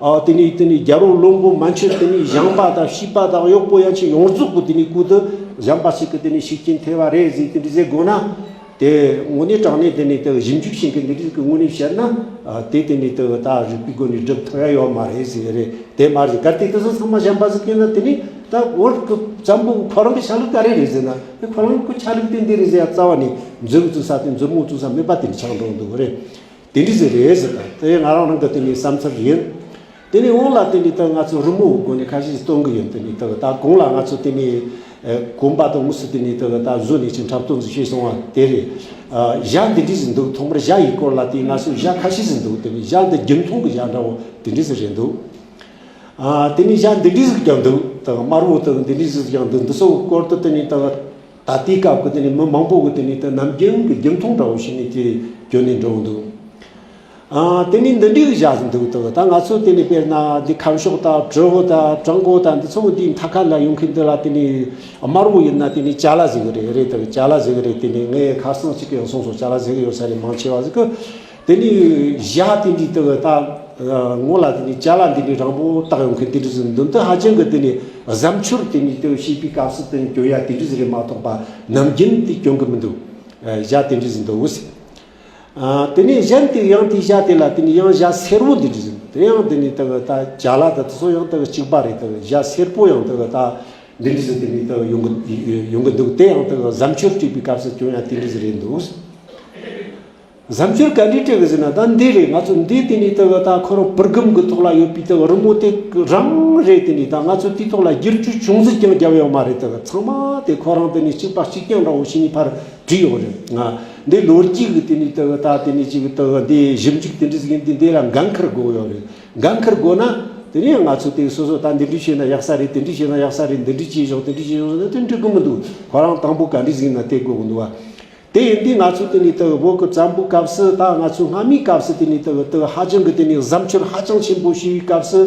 ཨ། དེ་ནས་དེ་ནས་རྒྱལ་པོ་བློན་པོ་མན་ཆད། དེ་ནས་ཞང་པ་དང་བྱིས་པ་དང་གཡོག་པོ་ཡན་ཆད་ཡོངས་རྫོགས་ཀྱི་དེ་ནས་གོས་དེ་གཞན་པ་ཞིག་གི་དེ་ནས་ཤུགས་རྐྱེན་ཐེབས་པ་རེད་ཟེར་དེ་འདྲ་ཟེར་དགོས་ན། དེ་དངོས་གནས་དྲང་གནས་དེ་ནས་དེ་ཞིབ་འཇུག་བྱེད་མཁན་འདི་རིགས་ཀྱི་ངོས་ནས་བཤད་ན། ཨ། དེ་དེ་ནས་དེ་ད་རིག་པའི་སྒོ་ནས་སྒྲུབ་ཐུབ་ཡ་ཡོད་མ་རེད་ཟེར་རེད། དེ་མ་རེད། གལ་ཏེ་དེ་ཚོ་ཚང་མ་གཞན་པ་ཟིག་གྱོན་ན། དེ་ནས་ད་བོད་ཀྱི་བཙན་པོ་ཁོ་རང་གི་ཆ་ལུགས་ག་རེ་རེད་ཟེར་ན། དེ་ཁོ་རང་གི་ཆ་ལུགས་དེ་འདི་རེད་ཟེར་ཡ་རྩ་བ་ནས་མཛུབ་བཙུགས་ས་དེ་མཛུབ་མོ་བཙུགས་ས་མེད་པ་དེ་འདྲ་ཆགས་འགྲོ་འདུག་རེད། དེ་འདྲ་ཟིག་རེད་ཟེར། ད་དེ་ང་རང་རང་གི་དེ་ནས་བསམ་ཚུལ་ཡིན། དེ་ནས་འོང་ལ་དེ་ནས་ད་ང་ཚོ་རི་མོ་གི་སྒོ་ནས་ཁ་ཤས་ཤིག་སྟོན་གི་ཡིན། དེ་ནས་ད་ད་གོང་ལ་ང་ཚོ་དེ་ནས་ཨ་གོམ་པ་དང་དངོས་སུ་དེ་ནས་ད་ད་བཟོ་ནས་ཅིག་འཁྲབ་སྟོན་ཟིག་བྱས་སོང་བ་དེ་རེད། ཨ་ཞྭ་འདི་འདྲ་ཟིག་འདུག་ཐོག་མར་ཞྭ་ཡི་སྐོར་ལ་དེ་ང་ཚོ་ཞྭ་ཁ་ཤས་ཤིག་འདུག་དེ་ནས་ཞྭ་འདི་རྒྱུན་མཐོང་གི་ཞྭ་འདྲ་བོ་དེ་འདྲ་ཟིག་རེད་འདུག་ཨ་དེ་ནས་ཞྭ་འདི་འདྲ་ཟིག་ཀྱང་འདུག་ད་དམར་བོ་དང་འདི་འདྲ་ཟིག་ཀྱང་འདུག་འདི་ཚོ་གི་སྐོར་དུ་དེ་ནས་ད། ད་དེའི་སྐབས་ཀྱི་དེ་ནས་མི་མང་པོ་གི་དེ་ནས་དེ་ནམ་རྒྱུན་གྱི་རྒྱུན་མཐོང་འདྲ་བོ་ཞིག་ནས་དེ་གྱོན་ནས་འགྲོ་འདུག་ཨ། དེ་ནས་འདི་འདྲའི་བཞག་འདུག་ད་ད་ང་ཚོ་དེ་ནས་དཔེར་ན་འདི་ཁམས་ཕྱོགས་དང་གྲུ་བོ་དང་བྲག་མགོ་དང་འདི་ཚོ་འདིའི་མཐའ་ཁ་ལ་ཡོང་མཁན་འདི་ལ་དེ་ནས་དམར་བོ་ཡིན་ན་དེ་ནས་ཅ་ལ་ཟེར་གི་རེད། རེད་དེ་ཅ་ལ་ཟེར་གི་རེད། དེ་ནས་ངས་ཁ་སང་གཅིག་གི་ཡང་གསུངས་སོང་། ཅ་ལ་ཟེར་གི་ཡོད་ས་རེད། མང་ཆེ་བ་ཟིག་གི་དེ་ནས་ཞྭ་དེ་འདྲའི་དེ་གི་ད་ངོ་ལ་དེ་ནས་ཅ་ལ་འདི་འདྲའི་རིང་པོ་བཏགས་ཡོང་མཁན་དེ་འདྲ་ཟིག་འདུག་འདི་ཧ་ཅང་གི་དེ་ནས་གཟབ་མཆོར་དེ་ནས་དེ་གི་བྱེད་པའི་སྐབས་སུ་དེ་ནས་གྱོན་ཡ་དེ་འདྲ་ཟིག་རེད་མ་གཏོགས་པ་ནམ་རྒྱུན་དེ་གྱོན་གི་མི་འདུག་ཨ། ཞྭ་དེ་འདྲ་ཟིག་འདུག་ཟེར། ཨ། དེ་ནས་གཞན་དེ་ཡང་དེའི་ཞྭ་དེ་ལ་དེ་ནས་ཡང་ཞྭ་སེར་པོ་འདི་འདྲ་ཟིག་དེ་ཡང་དེ་ནས་དེ་གི་ད་ཅ་ལ་ད་དེ་ཚོ་ཡང་དེ་གི་གཅིག་པ་རེད། དེ་གི་ཞྭ་སེར་པོ་ཡང་དེ་གི་ད་འདི་འདྲ་ཟིག་དེ་ནས་དེ་གི་ཡོང་གི་ཡོང་གི་འདུག་དེ་ཡང་དེ་གི་གཟབ་མཆོར་སྤྲས་པའི་སྐབས་སུ་གྱོན་ཡ་དེ་འདྲ་ཟིག་རེད་འདུག་གཟབ་མཆོར་ག་འདྲས་སྤྲས་གི་ཟེར་ན། ད་འདི་རེད། ང་ཚོ་འདི་དེ་ནས་དེ་གི་ད་ཁོ་རང་པུར་སྒམ་གི་ཐོག་ལ་ཡོད་པའི་དེ་གི་རི་མོ་དེ་རང་རེད། དེ་ནས་ད་ང་ཚོ་དེའི་ཐོག་ལ་བསྒྱུར་བཅོས་ཅུང་ཟད་ཀྱང་བརྒྱབ་ཡོད་མ་རེད། དེ་གི་ཚང་མ་དེ་ཁོ་རང་དེ་ནས་གཅིག་པ་གཅིག་རྐྱང་འདྲ་བོ་ཞིག་ནས་ཕར་བྲིས་ཡོད་རེད། ང་འདི་ལོ་རྒྱུས་གི་དེ་ནས་དེ་གི་ད་དེ་ནས་ཅིག་དེ་གི་འདི་ཞིབ་འཇུག་དེ་འདྲ་ཟིག་ཡིན་དུས་འདི་ལ་འགན་འཁུར་དགོས་ཡོད་རེད། འགན་འཁུར་དགོས་ན་དེ་ནས་ང་ཚོ་དེ་སོ་སོ་ད་འདི་འདྲས་བྱས་ན་ཡག་ས་རེད། དེ་འདྲས་བྱས་ན་ཡག་ས་རེད། འདི་འདྲས་བྱས་ཞོག་དེ་འདྲས་བྱས་ཞོག་ཟེར་ན་དེ་འགྲིག་གི་མི་འདུག་ཁོ་རང་དང་པོ་ག་འདྲས་ཟིག་ཡིན་ན་དེ་དགོས་གི་འདུག་བ། དེ་ཡིན་དུས་ང་ཚོ་དེ་ནས་དེ་གི་བོད་ཀྱི་བཙན་པོའི་སྐབས་སུ་ད་ང་ཚོ་སྔ་མའི་སྐབས་སུ་དེ་ནས་དེ་གི་དེ་གི་ཧ་ཅང་གི་དེ་ནས་གཟབ་མཆོར་ཧ་ཅང་ཆེན་པོ་བྱས་པའི་སྐབས་སུ་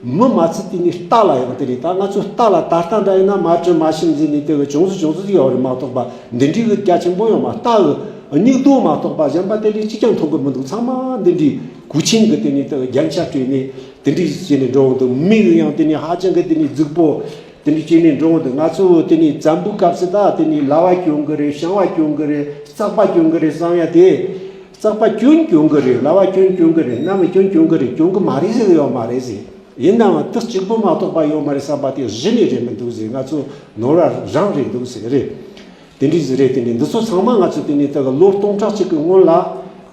མི་མ་ཚད་དེ་ནས་རྟ་ལ་ཡང་དེ་རེད། ད་ང་ཚོ་རྟ་ལ་ད་ལྟ་འདྲ་ཡིན་ན་མ་བྲི་མ་ཤེས་ཟེར་ནས་དེ་གི་ཅུང་ཟད་ཅུང་ཟད་ཡོད་རེད་མ་གཏོགས་པ་འདི་འདྲའི་གི་རྒྱ་ཆེན་པོ་ཡོད་མ། རྟ་གི་སྨྱུག་རྡོ་མ་གཏོགས་པ་གཞན་པ་དེ་ལས་གཅིག་ཀྱང་མཐོང་གི་མི་འདུག་ཚང་མ་འདི་འདྲའི་གོས་ཆེན་གི་དེ་ནས་དེ་གི་རྒྱན་ཆ་སྤྲས་ནས་དེ་འདྲའི་བྱས་ནས་འགྲོ་འདུག་མི་གི་ཡང་དེ་ནས་ཧ་ཅང་གི་དེ་ནས་རྫིག་པོ། དེ་འདྲ་བྱས་ནས་འགྲོ་འོང་དུ། ང་ཚོ་དེ་ནས་བཙན་པོའི་སྐབས་སུ་ད་དེ་ནས་ལྭ་བ་གྱོན་གི་རེད། ཤིང་བ་གྱོན་གི་རེད། རྩག་པ་གྱོན་གི་རེད་བསམ་ཡ་དེ། རྩག་པ་གྱོན་གྱོན་གི་རེད། ལྭ་བ་གྱོན་གྱོན་གི་རེད། གནམ་གྱོན་གྱོན་གི་རེད། གྱོན་གི་མ་རེད་ཟེར་གི་ཡོད་མ་རེད་ཟེར། ཡིན་ནའང་དེ་གཅིག་པོ་མ་གཏོགས་པ་ཡོད་མ་རེད་བསམ་པ་དེ་གཞི་ནས་རེད་མི་འདུག་ཟེར། ང་ཚོ་ནོར་བ་རང་རེད་འདུག་ཟེར་གི་རེད། དེ་འདྲ་ཟིག་རེད། དེ་ནས་འདི་ཚོ་ཚང་མ་ང་ཚོ་དེ་ནས་ད་གི་ལོ་སྟོང་ཕྲག་གཅིག་གི་སྔོན་ལ་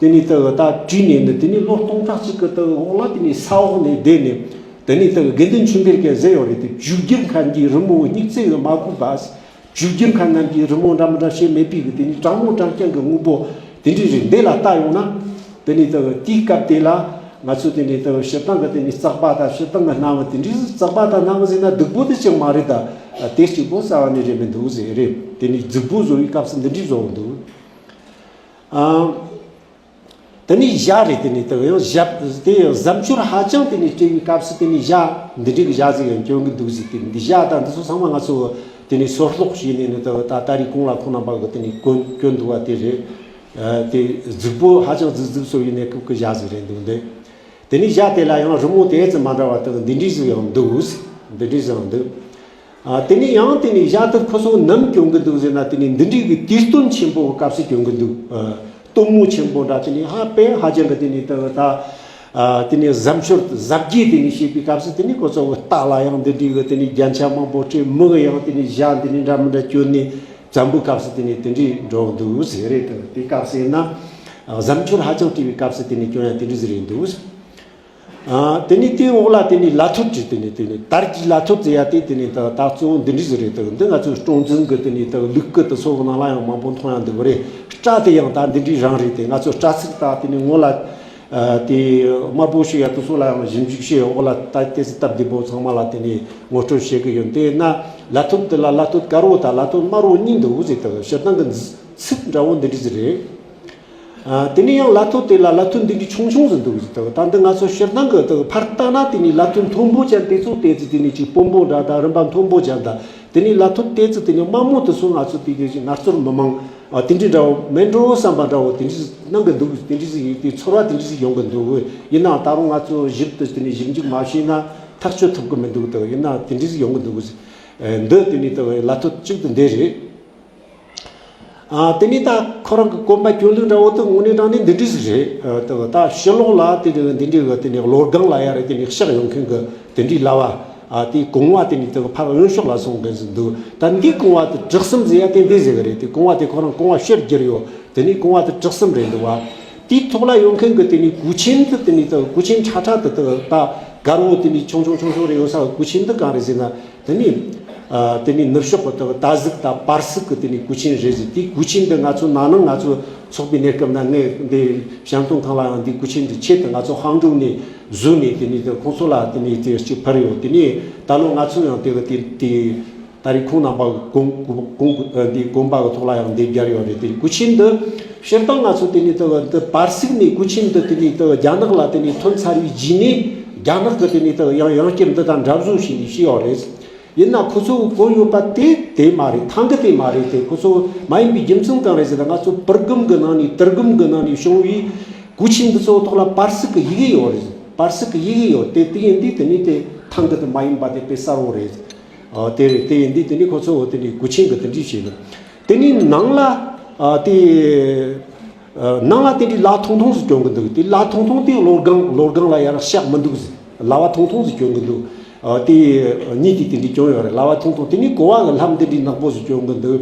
དེ་ནས་ད་གི་ད་བྲིས་ནས་ནི། དེ་ནས་ལོ་སྟོང་ཕྲག་གཅིག་གི་ད་གི་འོག་ལ་དེ་ནས་ས་འོག་ནས་བསྡད་ནས། དེ་ནས་ད་གི་དགེ་འདུན་ཆོས་འཕེལ་གྱིས་ཟེར་ཡོད་རེད། དེ་བཅོས་བསྒྱུར་མཁན་གྱི་རི་མོ་སྨྱུག་རྩེ་གི་མ་གོས་པ། བཅོས་བསྒྱུར་མཁན་རྣམས་ཀྱིས་རི་མོ་འདྲ་མི་འདྲ་བྱེད་མེད་པའི་གི་དེ་ནས་དྲང་མོ་དྲང་རྐྱང་གི་དངོས་པོ་དེ་འདྲ་རེད། འདི་ལ་ལྟ་ཡོང་ན་དེ་ནས་ད་གི་དེའི་སྐབས་དེ་ལ་ང་ཚོ་དེ་ནས་ད་གི་སྤྱིར་བཏང་གི་དེ་ནས་རྩག་པ་དང་སྤྱིར་བཏང་གི་སྣམ་བུ་དེ་འདྲ། རྩག་པ་དང་སྣམ་བུ་ཟེར་ན་སྡུག་པོ་དེ་ཅང་མ་རེད། ད་དེ་གཅིག་པོ་རྩ་བ་ནས་རེད་མི་འདུག་ཟེར་རེད། དེ་ནས་རྫིག་པོ་བཟོ་བའི་སྐབས་སུ་འདི་འདྲ་བཟོ་འདུག་ཨ། དེ་ནས་ཞྭ་རེད། དེ་ནས་དེ་ཡང་ཞྭ་དེ་ཡང་གཟབ་མཆོར་ཧ་ཅང་དེ་ནས་སྤྲས་པའི་སྐབས་སུ་དེ་ནས་ཞྭ་འདི་འདྲའི་གི་ཞྭ་ཟིག་ཡང་གྱོན་གི་འདུག་ཟེར། དེ་འདི་ཞྭ་དང་འདི་ཚོ་ཚང་མ་ང་ཚོ་དེ་ནས་སོར་རྟོག་བྱས་ནས་ནི་ད་ད་ད་རེས་གོང་ལ་ཁོང་རྣམ་པ་གི་དེ་ནས་གྱོན་གྱོན་འདུག་པ་དེ་རེད། ཨ། དེ་རྫིག་པོ་ཧ་ཅང་རྫིག་རྫིག་བཟོ་བའི་གནས་སྐབས་ཀྱི་ཞྭ་ཟིག་རེད་འདུག་འདི། དེ་ནས་ཞྭ་དེ་ལ་ཡང་རི་མོ་དེ་ཙམ་མ་འདྲ་བ་དང་འདི་འདྲའི་ཟིག་ཡང་འདུག་འདི་འདྲའི་ཟིག་ཡང་འདུག་ཨ། དེ་ནས་ཡང་དེ་ནས་ཞྭ་དེ་ཁོ་ཚོ་ནམ་གྱོན་གི་འདུག་ཟེར་ན། དེ་ནས་འདི་འདྲའི་གི་དུས་སྟོན་ཆེན་པོ་གི་སྐབས་སུ་གྱོན་གི་འདུག་ཨ། སྟོན་མོ་ཆེན་པོ་འདྲ་དེ་ནས་ཧ་པེ་ཧ་ཅང་གི་དེ་ནས་ད་ད། ཨ། དེ་ནས་གཟབ་མཆོར་གཟབ་རྒྱས་དེ་ནས་བྱེད་པའི་སྐབས་སུ་དེ་ནས་ཁོ་ཚོ་གི་རྟ་ལ་ཡང་འདི་འདྲའི་གི་དེ་ནས་རྒྱན་ཆ་མང་པོ་སྤྲས། མི་གི་ཡང་དེ་ནས་ཞྭ་འདི་ནས་འདྲ་མི་འདྲ་གྱོན་ནས་བཙན་པོའི་སྐབས་སུ་དེ་ནས་དེ་འདྲའི་འགྲོ་འདུག་ཟེར་རེད། དེ་སྐབས་སུ་ཡིན་ན་གཟབ་མཆོར་ཧ་ཅང་སྤྲས་པའི་སྐབས་སུ་དེ་ནས་གྱོན་ཡ་དེ་འདྲ་ཟིག་རེད་འདུག་ཨ། དེ་ནས་དེའི་འོག་ལ་དེ་ནས་ལ་ཐོད་ཀྱི་དེ་ནས་དེ་ནས་དར་གྱི་ལ་ཐོད་ཟེར་ཡ་དེ་དེ་ནས་ད་ད་གཙོ་བོ་འདི་འདྲ་ཟིག་རེད། དེ་འདི་ང་ཚོའི་སྲོང་བཙན་གི་དེ་ནས་ད་ལུགས་སྐུ་དེ་ཚོ་གི་ནང་ལ་ཡང་མང་པོ་མཐོང་ཡ་འདུག་རེད། སྐྲ་དེ་ཡང་ད་འདི་འདྲའི་རང་རེད། དེ་ང་ཚོ་སྐྲ་ཚིགས་ད་དེ་ནས་ངོ་ལ་ཨ་དེ་དམར་པོ་ཞིག་ཡ་དེ་ཚོ་ལ་ཡང་ཞིབ་འཇུག་བྱས། འོག་ལ་ད་དེ་ཚོ་སྟབས་བདེ་པོ་ཚང་མ་ལ་དེ་ནས་ངོ་སྤྲོད་བྱེད་གི་ཡོད། དེ་ན་ལ་ཐོད་དེ་ལ་ལ་ཐོད་དཀར་བོ་དང་ལ་ཐོད་དམར་བོ་གཉིས་འདུག་ཟེར། ད་སྤྱིར་བཏང་གི་ཚིག་འདྲ་བོ་འདི་འདྲ་ཟིག་རེད། ཨ། དེ་ནས་ཡང་ལ་ཐོད་དེ་ལ་ལ་ཐོད་འདི་འདྲའི་ཆུང་ཆུང་ཟིག་འདུག་ཟེར། ད་ད་འདི་ང་ཚོ་སྤྱིར་བཏང་གི་ད་ཕར་ལྟ་ན་དེ་ནས་ལ་ཐོད་མཐོན་པོ་ཅན་དེ་ཚོ་དེ་ཚོ་དེ་ནས་ཅིག་དཔོན་པོ་འདྲ་དང་རིམ་པ་མཐོན་པོ་ཅན་དང་། དེ་ནས་ལ་ཐོད་དེ་ཚོ་དེ་ནས་དམའ་མོ་དེ་ཚོ་ང་ཚོ་དེ་གི་ཅིག་ངལ་རྩོལ་མི་མང་ཨ་དེ་འདྲའི་འདྲ་བོ་མེད་འགྲོ་བསམ་པ་འདྲ་བོ་དེ་འདྲ་ཟིག་གནང་གི་འདུག་དེ་འདྲ་ཟིག་ཡིན་དུས་ཚོར་བ་དེ་འདྲ་ཟིག་ཡོང་གི་འདུག་ཡིན་ནའང་ད་རུང་ང་ཚོ་ཞིབ་ཏུ་དེ་ནས་ཞིབ་འཇུག་མ་བྱས་ན་ཐག་གཅོད་ཐུབ་གི་མི་འདུག་ད་ཡིན་ན་དེ་འདྲ་ཟིག་ཡོང་གི་འདུག་འདི་དེ་ནས་ད་ལ་ཐོད་གཅིག་ཏུ་འདི་རེད། ཨ། དེ་ནས་ད་ཁོ་རང་གི་གོན་པ་གྱོན་ལུགས་འདྲ་བོ་དེ་དངོས་གནས་དྲང་གནས་འདི་འདྲ་ཟིག་རེད། ཨ། དེ་ད་ཕྱི་ལོགས་ལ་དེ་འདྲ་འདི་འདྲ་གི་དེ་ནས་གློ་སྒང་ལ་ཡ་རེད། དེ་ནས་ཕྱག་ཡོང་མཁན་གི་དེ་འདྲའི་ལྭ་བ། ཨ། དེའི་གོང་བ་དེ་ནས་དེ་ཕར་གཡོན་ཕྱོགས་ལ་སོང་མཁན་ཟིག་འདུག་ད་འདིའི་གོང་བ་དེ་བྲག་གསུམ་ཟེར་ཡ་དེ་འདི་ཟེར་གི་རེད། དེ་གོང་བ་དེ་ཁོ་རང་གོང་བ་ཕྱིར་བསྒྱུར་ཡོད། དེ་ནས་གོང་བ་དེ་བྲག་གསུམ་རེད་འདུག་བ། དེའི་ཐོག་ལ་ཡོང་མཁན་གི་དེ་ནས་གོས་ཆེན་དེ་དེ་ནས་དེ་གོས་ཆེན་ཁྲ་ཁྲ་དེ་དེ་ད་དཀར་བོ་དེ་ནས་ཆུང་ཆུང་ཆུང་ཆུང་རེ་ཡོད་ས་གོས་ཆེན་དེ་གང་རེད་ཟེར་ན། དེ་ནས། ཨ། དེ་ནས་ནུབ་ཕྱོགས་ཀྱི་ད་ཟུག་དང་པར་སིག་གི་དེ་ནས་གོས་ཆེན་རེད་ཟེར། དེའི་གོས་ཆེན་འདི་ང་ཚོ་ན་ནིང་ང་ཚོ་ཚོགས་པའི་གནས་སྐབས་ན་ངས་འདི་བཤམས་སྟོན་ཁང་ལ་ཡང་འདི་གོས་ཆེན་འདི་ཆེད་དུ་ང་ཚོ་ཧང་ཀྲུག་ནས་བཟོས་ནས་དེ་ནས་དེ་ཁོང་ཚོ་ལ་དེ་ནས་དེ་ཅིག་ཕུལ་ཡོད། དེ་ནས་ད་ལོ་ང་ཚོ་ཡང་དེ་གི་དེ་དེ་ད་ ད་རེས་ཁོང་རྣམ་པ་གི་དགོངས་དགོངས་འདི་དགོངས་པ་གི་ཐོག་ལ་ཡང་འདི་བརྒྱབ་ཡོད་རེད། དེ་སྐུ་ཆེན་འདི་སྤྱིར་བཏང་ང་ཚོ་དེ་ནས་དེ་འདི་པར་སིག་ནས་སྐུ་ཆེན་འདི་དེ་ནས་དེ་རྒྱ་ནག་ལ་དེ་ནས་ཐོན་ཚར་བའི་རྗེས་ནས་རྒྱ་ནག་གི་དེ་ནས་དེ་ཡང་ཡང་བསྐྱར་འདི་དང་འདྲ་བཟོ་བྱས་ནས་བྱས་ཡོད་རེད། ཡིན་ན་ཁོ་ཚོ་གི་གོ་ཡོད་པ་དེ་དེ་མ་རེད། ཐང་གི་དེ་མ་རེད། དེ་ཁོ་ཚོ་མ་ཡིན་པའི་རྒྱུ་མཚན་གང་རེད་ཟེར་ན། ང་ཚོ་པུར་སྒམ་གི་ནང་ནས་དུར་སྒམ་གི་ནང་ནས་བྱུང་བའི་སྐུ་ཆེན་འདི་ཚོ་ཐོག་ལ་པར་སིག་གི་ཡི་གེ་ཡོད་རེད། པར་སིག་གི་ཡི་གེ་ཡོད་དེ། དེ་ཡིན་དུས་དེ་ནས་དེ་ཐང་གི་དེ་མ་ཡིན་པ་དེ་དཔེ་གསལ་བོ་རེད། ཨ། དེ་རེད། དེ་ཡིན་དུས་དེ་ནས་ཁོ་ཚོ་དེ་ནས་སྐུ་ཆེན་གི་དེ་འདྲ་བྱས་ནས། དེ་ནས་ནང་ལ། ཨ། དེ། ཨ། ནང་ལ་དེ་འདྲའི་ལ་ཐུང་ཐུང་ཟིག་གྱོན་གི་འདུག་དེ་ལ་ཐུང་ཐུང་དེ་གློ་སྒང་གློ་སྒང་ལ་ཡར་ཤག་མི་འདུག་ཟིག་ལ་བ་ཐུང་ཐུང་ཟིག་གྱོན་གི་འདུག་ཨ། དེ་གཉིས་དེ་དེ་འདྲའི་གྱོན་ཡོད་རེད། ལ་བ་ཐུང་ཐུང་དེ་ནས་གོ་བ་གི་ལྷམ་དེ་འདྲའི་ནག་པོ་ཟིག་གྱོན་གི་འདུག་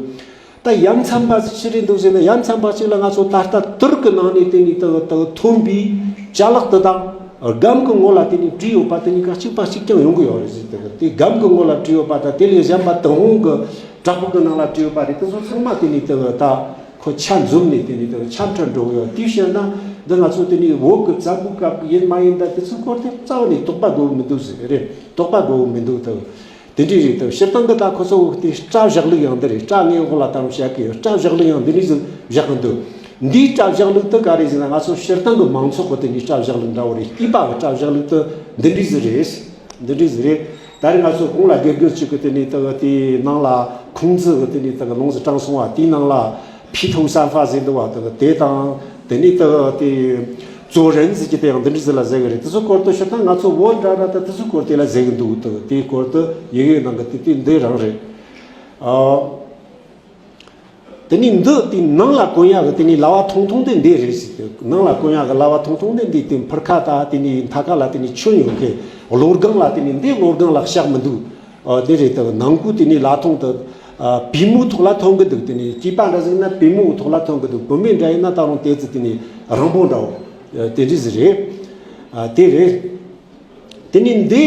ད་ཡ་མཚན་པ་ཟིག་ཅི་རེད་འདུག་ཟེར་ན། ཡ་མཚན་པ་གཅིག་ལ་ང་ཚོ་ད་ལྟ་དུར་གི་ནང་ནས་དེ་ནས་དེ་དེ་ཐོན་པའི་ཅ་ལག་དེ་དང་སྒམ་གི་ངོ་ལ་དེ་ནས་བྲིས་ཡོད་པ་དེ་གཉིས་ཀ་གཅིག་པ་གཅིག་རྐྱང་ཡོང་གི་ཡོད་རེད་ཟེར། དེ་དེ་སྒམ་གི་ངོ་ལ་བྲིས་ཡོད་པ་དང་དེ་ལས་གཞན་པ་དང་ཧོང་གི་བྲག་ཕུག་གི་ནང་ལ་བྲིས་ཡོད་པ་རེད། དེ་ཚོ་ཚང་མ་དེ་ནས་དེ་ད་ཁོ་ཆ་འཛོམས་ནས་དེ་ནས་དེ་ཆ་འཕྲད་འགྲོ་གི་ཡོད། དེའི་ཕྱིར་ན་འདི་ང་ཚོ་དེ་ནས་བོད་ཀྱི་བཙན་པོའི་སྐབས་ཀྱི་ཡིན་མ་ཡིན་ད་དེ་ཚོའི་སྐོར་དེ་རྩ་བ་ནས་དོགས་པ་དགོས་མི་འདུག་ཟེར་རེད། དོགས་པ་དགོས་མི་འདུག་དེ་དེ་འདྲ་རེད། དེ་སྤྱིར་བཏང་གི་ད་ཁོ་ཚོ་དེ་སྐྲ་བཞག་ལུགས་ཡང་འདི་རེད། སྐྲ་ངའི་འོག་ལ་ད་རུང་བཤད་གི་ཡོད། སྐྲ་བཞག་ལུགས་ཡང་འདི་འདྲ་ཟིག་བཞག་གི་འདུག་འདིའི་སྐྲ་བཞག་ལུགས་དེ་ག་རེ་ཟེར་ན། ང་ཚོ་སྤྱིར་བཏང་གི་མང་ཚོགས་ཀྱི་དེ་འདྲའི་སྐྲ་བཞག་ལུགས་འདྲ་བོ་རེད། སྐྱེས་པ་གི་སྐྲ་བཞག་ལུགས་དེ་འདི་འདྲ་ཟིག་རེད། འདི་འདྲ་ཟིག་རེད། ད་རེས་ང་ཚོ་གོང་ལ་དགེ་རྒན་གཅིག་གིས་དེ་ནས་ད་དེའི་ནང་ལ་ཁུང་ཙི་གི་དེ་ནས་ད་ལུང་ཟིག་དྲངས་སོང་བ། དེའི་ནང་ལ་ཕི་ཐོ་སན་ཧྥ་ཟེར་འདུག་བ། ད་དེ་དང་དེ་ནས་ད་དེ་ཙོ་རན་ཟེར་གྱི་དེ་ཡང་འདི་འདྲ་ཟིག་ལ་ཟེར་གི་རེད། དེ་ཚོ་སྐོར་དུ་སྤྱིར་བཏང་ང་ཚོ་བོད་འདྲ་འདྲ་ད་དེ་ཚོ་སྐོར་དེ་ལ་ཟེར་གི་འདུག་ད་དེའི་སྐོར་དུ་ཡི་གེ་ནང་གི་དེ་དེ་འདི་རང་རེད། ཨ། དེ་ནས་འདི་དེ་ནང་ལ་གོན་ཡག་གི་དེ་ནས་ལ་བ་ཐུང་ཐུང་དེ་འདི་རེད་ཟེར། དེ་ནང་ལ་གོན་ཡག་གི་ལ་བ་ཐུང་ཐུང་དེ་འདི་དེ་ཕུར་ཁ་ད་དེ་ནས་མཐའ་ཁ་ལ་དེ་ནས་ཆུ་ཡོད་མཁན། གློ་སྒང་ལ་དེ་ནས་འདི་གློ་སྒང་ལ་ཤག་མི་འདུག་ཨ། དེ་རེད། དེ་ནང་ཁུལ་དེ་ནས་ལ་ཐུང་དེ། ཨ། པུས་མོའི་ཐོག་ལ་ཐོན་གི་འདུག་དེ་ནས་སྐྱེས་པ་འདྲ་ཟིག་ན་པུས་མོའི་ཐོག་ལ་ཐོན་གི་འདུག་བུད་མེད་འདྲ་ཡིན་ན་ད་རུང་དེ་ཚོ་དེ་ནས་རིང་པོ་འདྲ་བོ། ཨ། དེ་འདྲ་ཟིག་རེད། ཨ། དེ་རེད། དེ་ནས་འདི།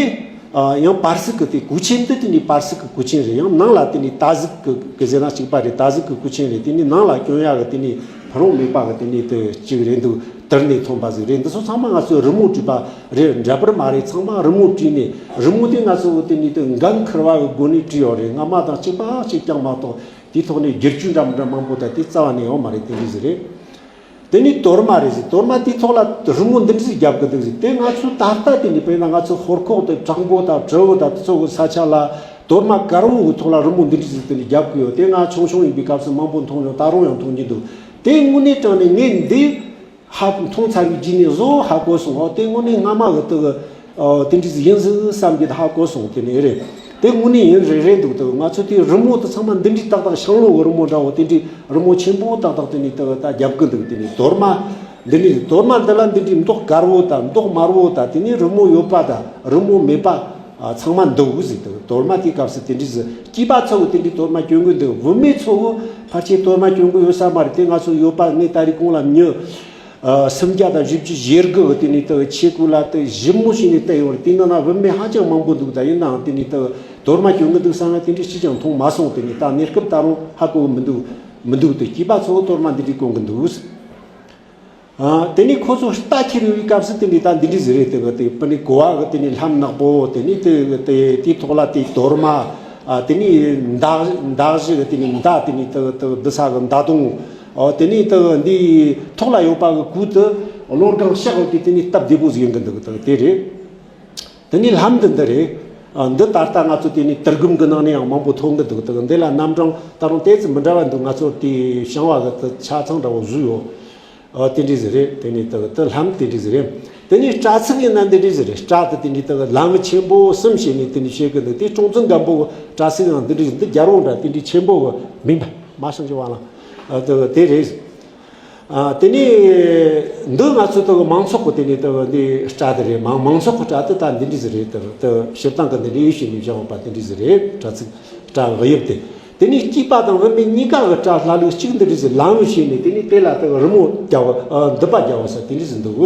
ཨ། ཡང་པར་སིག་གི་དེ་སྐུ་ཆེན་དེ་དེ་ནས་པར་སིག་གི་སྐུ་ཆེན་རེད། ཡང་ནང་ལ་དེ་ནས་ཏ་ཟིག་གི་གི་ཟེར་ན་གཅིག་པ་རེད། ཏ་ཟིག་གི་སྐུ་ཆེན་རེད། དེ་ནས་ནང་ལ་གྱོན་ཡག་གི་དེ་ནས་ཕ་རོང་མེད་པ་གི་དེ་ནས་དེ་གཅིག་རེད་འདུག་དུར་ནས་ཐོན་པ་ཟིག་རེད། འདི་ཚོ་ཚང་མ་ང་ཚོའི་རི་མོ་བྲིས་པ་རེད། འདྲ་པར་མ་རེད། ཚང་མ་རི་མོ་བྲིས་ནས། རི་མོ་དེ་ང་ཚོ་དེ་ནས་དེ་འགན་འཁུར་བ་གི་སྒོ་ནས་བྲིས་ཡོད་རེད། སྔ་མ་དང་གཅིག་པ་གཅིག་རྐྱང་མ་གཏོགས་དེའི་ཐོག་ནས་བསྒྱུར་བཅོས་འདྲ་མི་འདྲ་མང་པོ་ད་དེ་རྩ་བ་ནས་ཡོད་མ་རེད། དེ་འདྲ་ཟིག་རེད། དེ་ནས་དོར་མ་རེད་ཟེར། དོར་མ་དེའི་ཐོག་ལ་རི་མོ་འདི་འདྲ་ཟིག་རྒྱབ་གི་འདུག་ཟེར། དེ་ང་ཚོས་ད་ལྟ་དེ་ནས་དཔེར་ན་ང་ཚོ་ཧོར་ཁོག་དང་བྲག་འགོ་དང་བྲག་འོ་དང་དེ་ཚོ་གི་ས་ཆ་ལ་དོར་མ་དཀར་བོ་གི་ཐོག་ལ་རི་མོ་འདི་འདྲ་ཟིག་དེ་ནས་རྒྱབ་གི་ཡོད། དེ་ང་ཆུང་ཆུང་ཡིན་པའི་སྐབས་སུ་མང་པོ་མཐོང་མྱོང་། ད་རུང་ཡང་མཐོང་གི་འདུག་དེ་དངོས་གནས་དྲང་གནས་ངས་འདི་ཧ་མཐོང་ཚར་བའི་རྗེས་ནས་བཟོ་ཧ་གོ་སོང་། ཨོ། དེ་དངོས་གནས་སྔ་མ་གི་དེ་གི། ཨོ། དེ་འདྲ་ཟིག་ཡིན་ཟིག་བསམ་གྱི་ཧ་གོ་སོང་། དེ་ནས་རེད། དེ་དངོས་གནས་ཡིན་རེད་རེད་འདུག་དེ་ང་ཚོ་དེ་རི་མོ་དེ་ཚང་མ་འདི་འདྲའི་ཏག་ཏག་ཤང་ལོ་གི་རི་མོ་འདྲ་བོ་དེ་འདྲའི་རི་མོ་ཆེན་པོ་ཏག་ཏག་དེ་ནས་དེ་ད་རྒྱབ་གི་འདུག་དེ་ནས་དོར་མ་འདི་འདྲའི་དོར་མ་འདི་ལ་འདི་འདྲའི་མདོག་དཀར་བོ་དང་མདོག་དམར་བོ་དང་དེ་ནས་རི་མོ་ཡོད་པ་དང་རི་མོ་མེད་པ། ཨ། ཚང་མ་འདུག་ཟེར་འདུག་དོར་མ་དེའི་སྐབས་སུ་དེ་འདྲ་ཟིག་སྐྱེས་པ་ཚོ་གི་དེ་འདྲའི་དོར་མ་གྱོན་གི་འདུག་བུད་མེད་ཚོ་གི་ཕལ་ཆེར་དོར་མ་གྱོན་གི་ཡོད་ས་མ་རེད། དེ་ང་ཚོ་ཡོད་པ་ངས་ད་རེས་གོང་ལ་མྱི། ཨ། སུམ་བརྒྱ་དང་བཞི་བཅུ་ཞེ་དགུ་གི་དེ་ནས་དེ་ཆས་གོས་ལ་དེ་ཞིབ་མོ་བྱས་ནས་བལྟས་ཡོད་རེད། དེ་ནང་ན་བུད་མེད་ཧ་ཅང་མང་པོ་འདུག་ད་ཡིན་ནའང་དེ་ནས་དེ་དོར་མ་གྱོན་གི་འདུག་བསམ་ན་དེ་འདྲ་ཅི་ཅང་མཐོང་མ་སོང་། དེ་ནས་ད་གནས་སྐབས་ད་རུང་ཧ་གོ་གི་མི་འདུག་མི་འདུག་དེ་སྐྱེས་པ་ཚོ་དོར་མ་འདི་འདྲའི་གོན་གི་འདུག་ཨ། དེ་ནས་ཁོ་ཚོ་རྟ་ཁྱེར་ཡོང་བའི་སྐབས་སུ་དེ་འདྲའི་ད་འདི་འདྲའི་ཟིག་རེད། དེ་གི་དེ་པུ་ནི་གོ་བ་གི་དེ་ནས་ལྷམ་ནག་པོ། དེ་ནས་དེ་དེ་དེའི་ཐོག་ལ་དེ་དོར་མ། ཨ། དེ་ནས་མདའ་མདའ་གཞུ་གི་དེ་ནས་མདའ། དེ་ནས་དེ་དེ་བསྡུ་ས་གི་མདའ་དོང་། ཨོ། དེ་ནས་དེ་འདིའི་ཐོག་ལ་ཡོད་པ་གི་གོས་དེ་གློ་སྒང་ཤག་གི་དེ་ནས་སྟབས་བདེ་པོ་ཟིག་ཡིན་གི་འདུག་དེ་དེ་རེད། དེ་ནས་ལྷམ་འདི་འདི་རེད། ཨ། འདི་ད་ལྟ་ང་ཚོ་དེ་ནས་དུར་སྒམ་གི་ནང་ནས་ཡང་མང་པོ་ཐོན་གི་འདུག་དེ་གི་འདི་ལ་རྣམ་གྲངས་ད་རུང་ཏོག་ཙམ་མི་འདྲ་བ་འདུག་ང་ཚོ་དེ་བྱང་བ་གི་དེ་ཆ་ཚང་འདྲ་བོ་བཟོས་ཡོད། ཨ། དེ་འདྲ་ཟིག་རེད། དེ་ནས་དེ་དེ་ལྷམ་དེ་འདྲ་ཟིག་རེད། དེ་ནས་སྐྲ་ཚིགས་ཡིན་ན་འདི་འདྲ་ཟིག་རེད། སྐྲ་དེ་དེ་འདྲ་དེ་ལམ་ཆེན་པོ་གསུམ་བྱས་ནས་དེ་འདྲ་བྱེད་གི་འདུག་དེ་ཀྲུང་ཙུང་སྒམ་པོ་སྐྲ་ཚིགས་ཡང་འདི་འདྲ་ཟིག་འདི་རྒྱལ་པོ་འདྲ་དེ་འདྲ་ཆེན་པོ་གི་མིན་པ་མ་ཤང་ཅི་བ་ལང་། ཨ། དེ་དེ་རེད། ཨ། དེ་ནས་འདི་ང་ཚོ་དེ་མང་ཚོགས་ཀྱི་དེ་ནས་དེ་འདི་སྐྲ་དེ་རེད། མང་མང་ཚོགས་ཀྱི་སྐྲ་དེ་ད་འདི་འདྲ་ཟིག་རེད། དེ་དེ་སྤྱིར་བཏང་གི་འདི་འདྲ་ཡོད་བྱས་ནས་བཞག་པ་དེ་འདྲ་ཟིག་རེད། སྐྲ་ཚིགས་སྐྲ་གཡབ་དེ། དེ་ནས་སྐྱེས་པ་དང་བུད་མེད་གཉིས་ཀ་གི་སྐྲ་ལྷ་ལུག་གཅིག་འདི་འདྲ་ཟིག་ལམ་བྱས་ནས་དེ་ནས་དེ་ལ་དེ་རི་མོ་རྒྱབ། ཨ། མདུད་པ་རྒྱབ་ས་དེ་འདྲ་ཟིག་འདུག་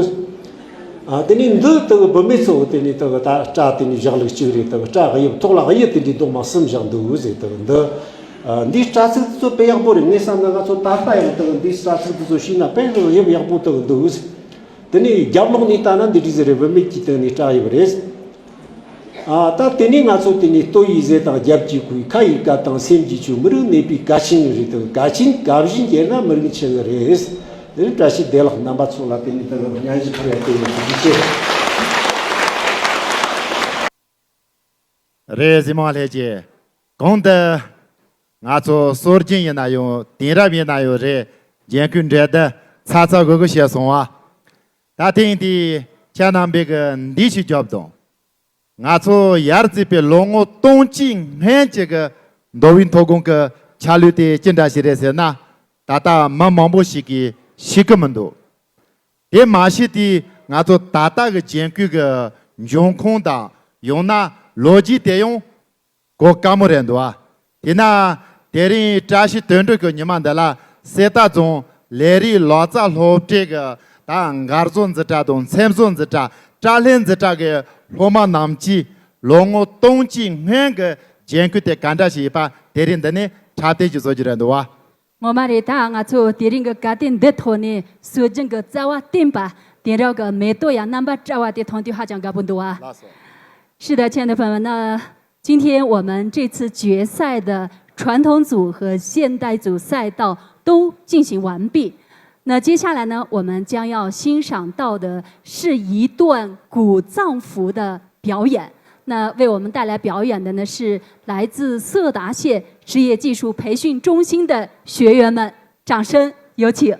ཨ། དེ་ནས་འདི་དེ་བུད་མེད་ཚོ་དེ་ནས་དེ་ད་སྐྲ་དེ་ནས་བཞག་ལུགས་གཅིག་རེད། དེ་སྐྲ་གཡབ་ཐོག་ལ་གཡབ་དེ་འདྲའི་མདོག་མ་གསུམ་བཞག་འདུག་ཟེར། དེ་འདི། ཨ། འདིའི་སྐྲ་ཚིགས་དེ་ཚོ་དཔེ་ཡག་པོ་རེད། ངས་བསམ་ན་ང་ཚོ་ད་ལྟ་ཡང་དེ་འདིའི་སྐྲ་ཚིགས་དེ་ཚོ་ཤེས་ན་དཔེ་གཡབ་ཡག་པོ་དེ་འདུག་དེ་ནས་རྒྱབ་ལོགས་ནས་ལྟ་ན་འདི་འདྲ་ཟིག་རེད། བུད་མེད་ཀྱི་སྟེང་ནས་སྐྲ་གཡབ་རེད། ཨ། ད་དེ་ནས་ང་ཚོ་དེ་ནས་ལྟོ་ཡི་ཟས་དང་རྒྱབ་ཀྱི་ཁུག་ཁ་ཡི་སྐད་དང་སེམས་ཀྱི་ཆུ་མི་རིགས་གནས་པའི་གལ་ཆེན་རེད་དོ། གལ་ཆེན་གབ་བཞིན་རྒྱས་ན་མི་རིགས་འཆི་གི་རེད། དེ་ནས་བཀྲ་ཤིས་བདེ་ལེགས། རྣམ་པ་ཚོ་ལ་དེ་ནས་དེ་ལ་སྙན་ཞུ་ཕུལ་ཡ་དེ་ཡིན། ཐུགས་རྗེ་ཆེ། རེད། གཟིགས་མོ་ལྷན་རྒྱས། གོང་དུ་ང་ཚོ་སྲོལ་རྒྱུན་ཡིན་ན་ཡང་དེང་རབས་ཡིན་ན་ཡང་རེད། འགན་ཁུར་འབྲེལ་ཟླ་ཚ་ཚ་འུར་འུར་བྱས་སོང་བ། ད་ཐེངས་འདི་ཁྱེད་རྣམ་པས་གི་འདི་ཞིག་རྒྱོབ་དང་། ང་ཚོ་ཡར་བརྩིས་པའི་ལོ་ངོ་སྟོང་གཅིག་སྔོན་གྱི་གི་མདོ་དབུས་མཐོ་སྒང་གི་ཆ་ལུགས་དེ་ཅི་འདྲ་ཞིག་རེད་ཟེར་ན། ད་ལྟ་མི་མང་པོ་ཞིག་གིས་ཤེས་ཀྱི་མི་འདུག་དེ་མ་ཤེས་དུས་ང་ཚོ་ད་ལྟ་གི་འགན་ཁུར་གི་འབྱུང་ཁུངས་དང་ཡང་ན་ལོ་རྒྱུས་དེ་ཡང་གོ་དཀའ་མོ་རེད་འདུག་ཨ། དེས་ན་དེ་རིང་བཀྲ་ཤིས་དོན་གྲུབ་ཀྱི་ཉི་མ་འདི་ལ་གསེར་རྟ་རྫོང་ལས་རིགས་ལག་རྩལ་སློབ་གྲྭའི་གི་ད་མགར་བཟོ་འཛིན་གྲྭ་དང་ཚེམ་བཟོ་འཛིན་གྲྭ། སྐྲ་ལྷད་འཛིན་གྲྭ་གི་སློབ་མ་རྣམས་ཀྱིས་ལོ་ངོ་སྟོང་གཅིག་སྔོན་གྱི་འགན་ཁུར་དེ་ག་འདྲ་ཞིག་ཡིན་པ་དེ་རིང་འདི་ནས་འཁྲབ་སྟོན་ཞིག་བཟོ་རྒྱུ་རེད་འདུག་བ། ངོ་མ་རེད། ད་ང་ཚོ་དེ་རིང་གི་གར་སྟེགས་འདི་ཐོག་ནས་སྲོལ་རྒྱུན་གྱི་རྩ་བ་བརྟན་པ་དེང་རབས་ཀྱི་མེ་ཏོག་ཡང་རྣམ་པ་བཀྲ་བ་དེ་མཐོང་དུས་ཧ་ཅང་དགའ་པོ་འདུག་བ། ལགས་སོ། 是的，亲爱的朋友们，那今天我们这次决赛的传统组和现代组赛道都进行完毕。那接下来呢，我们将要欣赏到的是一段古藏服的表演。那为我们带来表演的呢，是来自色达县职业技术培训中心的学员们，掌声有请。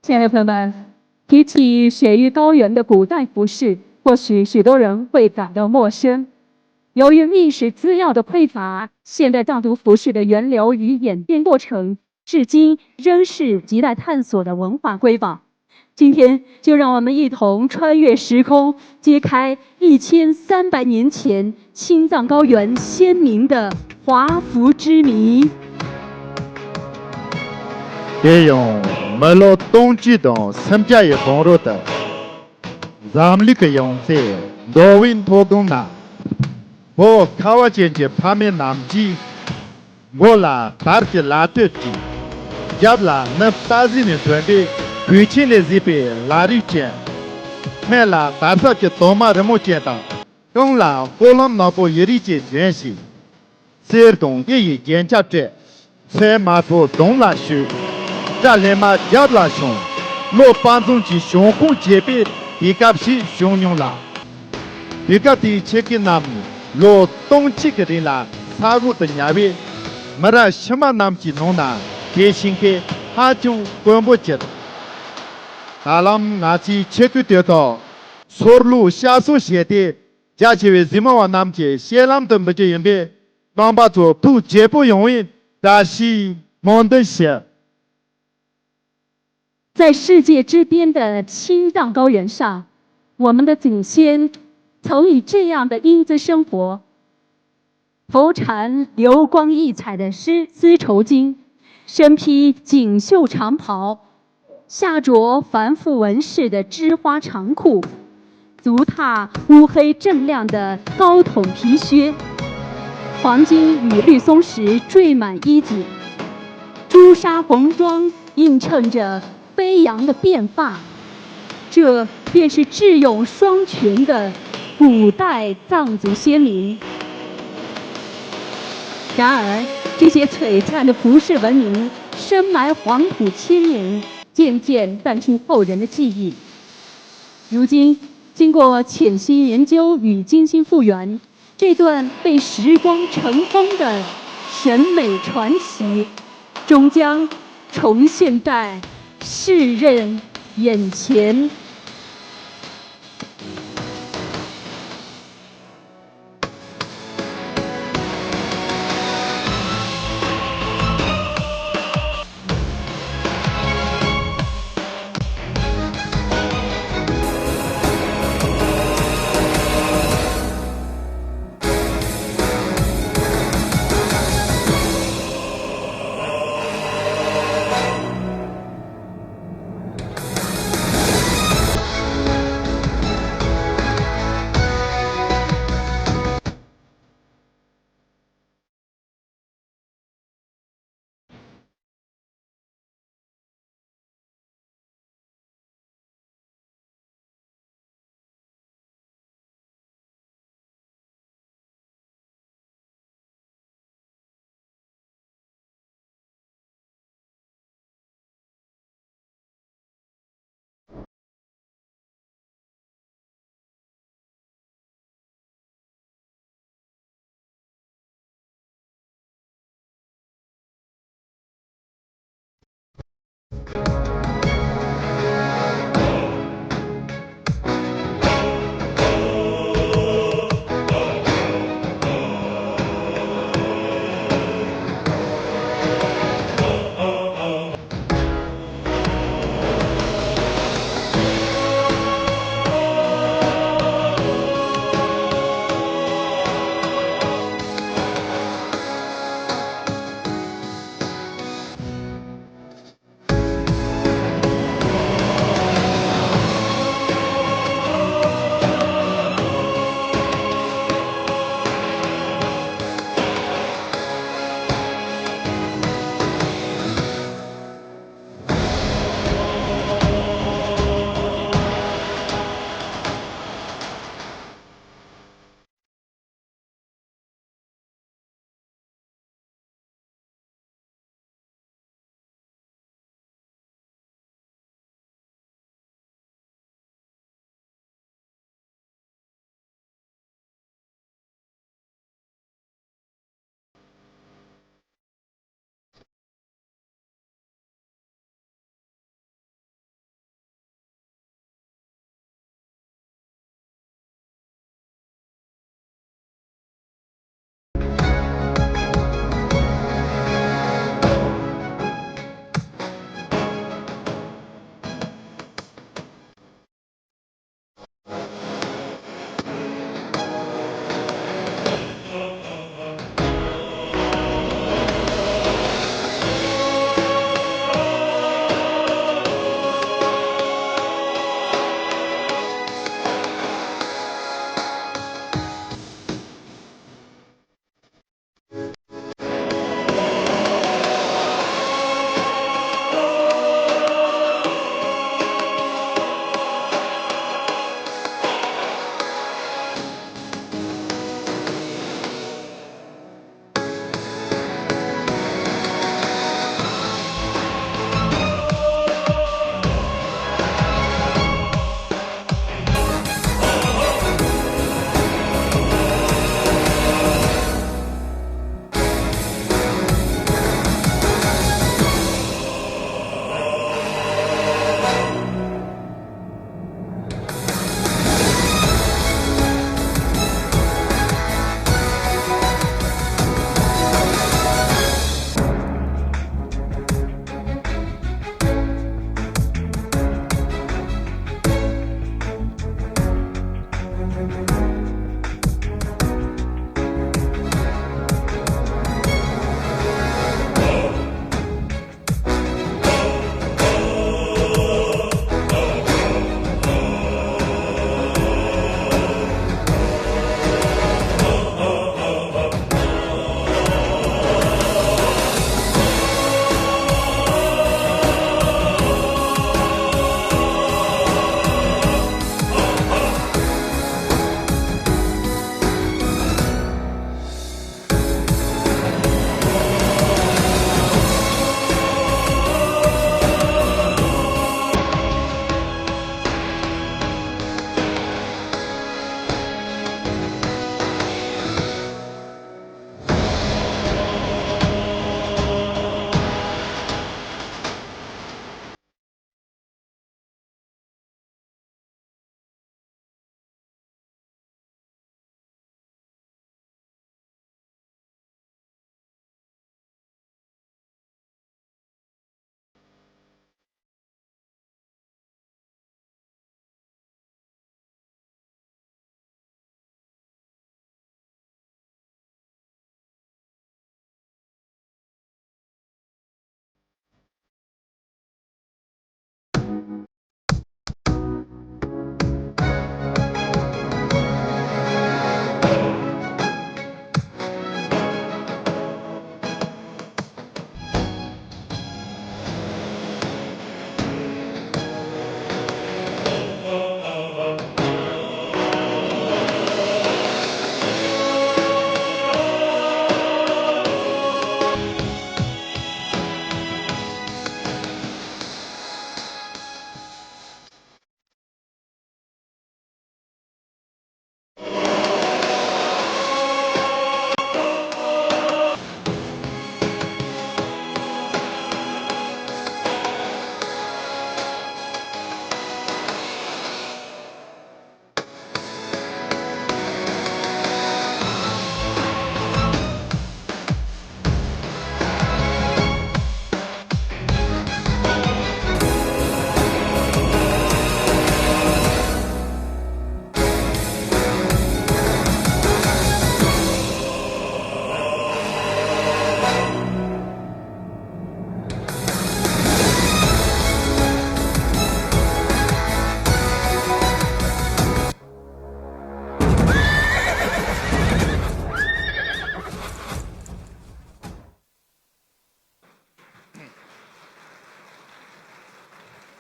亲爱的朋友们，提起雪域高原的古代服饰，或许许多人会感到陌生。由于历史资料的匮乏，现代藏族服饰的源流与演变过程，至今仍是亟待探索的文化瑰宝。今天，就让我们一同穿越时空，揭开一千三百年前青藏高原先民的华服之谜。 དེ་ཡང་མི་ལོ་སྟོང་གཅིག་དང་སུམ་བརྒྱ་ཡི་གོང་རོལ་དུ། འཛམ་གླིང་གི་ཡང་རྩེ་མདོ་དབུས་མཐོ་སྒང་ན། བོད་ཁ་བ་ཅན་གྱི་ཕ་མེས་རྣམས་ཀྱིས། མགོ་ལ་དར་གྱི་ལ་སྟོད་དཀྲིས། རྒྱབ་ལ་ནི་སྟག་གཟིག་ནས་ཐོན་པའི་གོས་ཆེན་ལས་བཟོས་པའི་ལ་རིས་ཅན། སྨད་ལ་དར་ཟབ་ཀྱི་དོག་མ་རི་མོ་ཅན་དང་། རྐང་ལ་སྤོ་ལམ་ནག་པོ་ཡི་རིགས་ཅན་བཞོན་ཞིང་། གསེར་དང་དངུལ་ཡི་རྒྱན་ཆ་སྤྲས། ཚལ་དམར་པོ་གདོང་ལ་བཞུས། སྐྲ་ལྷས་མ་རྒྱབ་ལ་ཕྱུང་། ལོ་དཔལ་འཛོམས་ཀྱི་གཞུང་ཁུངས་འབྱེད་པའི་དུས་སྐབས་ཤིག་བྱུང་མྱོང་ལ། དུས་སྐབས་དེའི་ཆེད་མཁས་རྣམས་ལོ་སྟོང་གཅིག་གི་རིང་ལ་ས་འོག་ཏུ་ཉལ་བས། མི་རབས་ཕྱི་མ་རྣམས་ཀྱི་ནང་ན་དེ་ཤེས་མཁན་ཧ་ཅང་དཀོན་པོ་གྱུར། ད་ལམ་ང་ཚོའི་ཆེད་སྐུལ་དེ་དག་སོར་ལུག་བཤའ་སོར་བྱས་ཏེ། རྒྱ་ཆེ་བའི་གཟིགས་མོ་བ་རྣམས་ཀྱི་ཤེས་ལམ་དུ་འབུལ་རྒྱུ་ཡིན་པས། རྣམ་པ་ཚོ་ཐུགས་དགྱེས་པོ་ཡོང་བའི་བཀྲ་ཤིས་སྨོན་འདུན་ཞུ། 在世界之巅的青藏高原上，我们的祖先曾以这样的英姿生活。头缠流光溢彩的丝丝绸巾，身披锦绣长袍，下着繁复纹饰的织花长裤，足踏乌黑锃亮的高筒皮靴，黄金与绿松石缀满衣襟，朱砂红装映衬着飞扬的辫发。这便是智勇双全的古代藏族先民。然而，这些璀璨的服饰文明深埋黄土千年，渐渐淡出后人的记忆。如今，经过潜心研究与精心复原，这段被时光尘封的审美传奇，终将重现在世人眼前。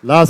ལགས།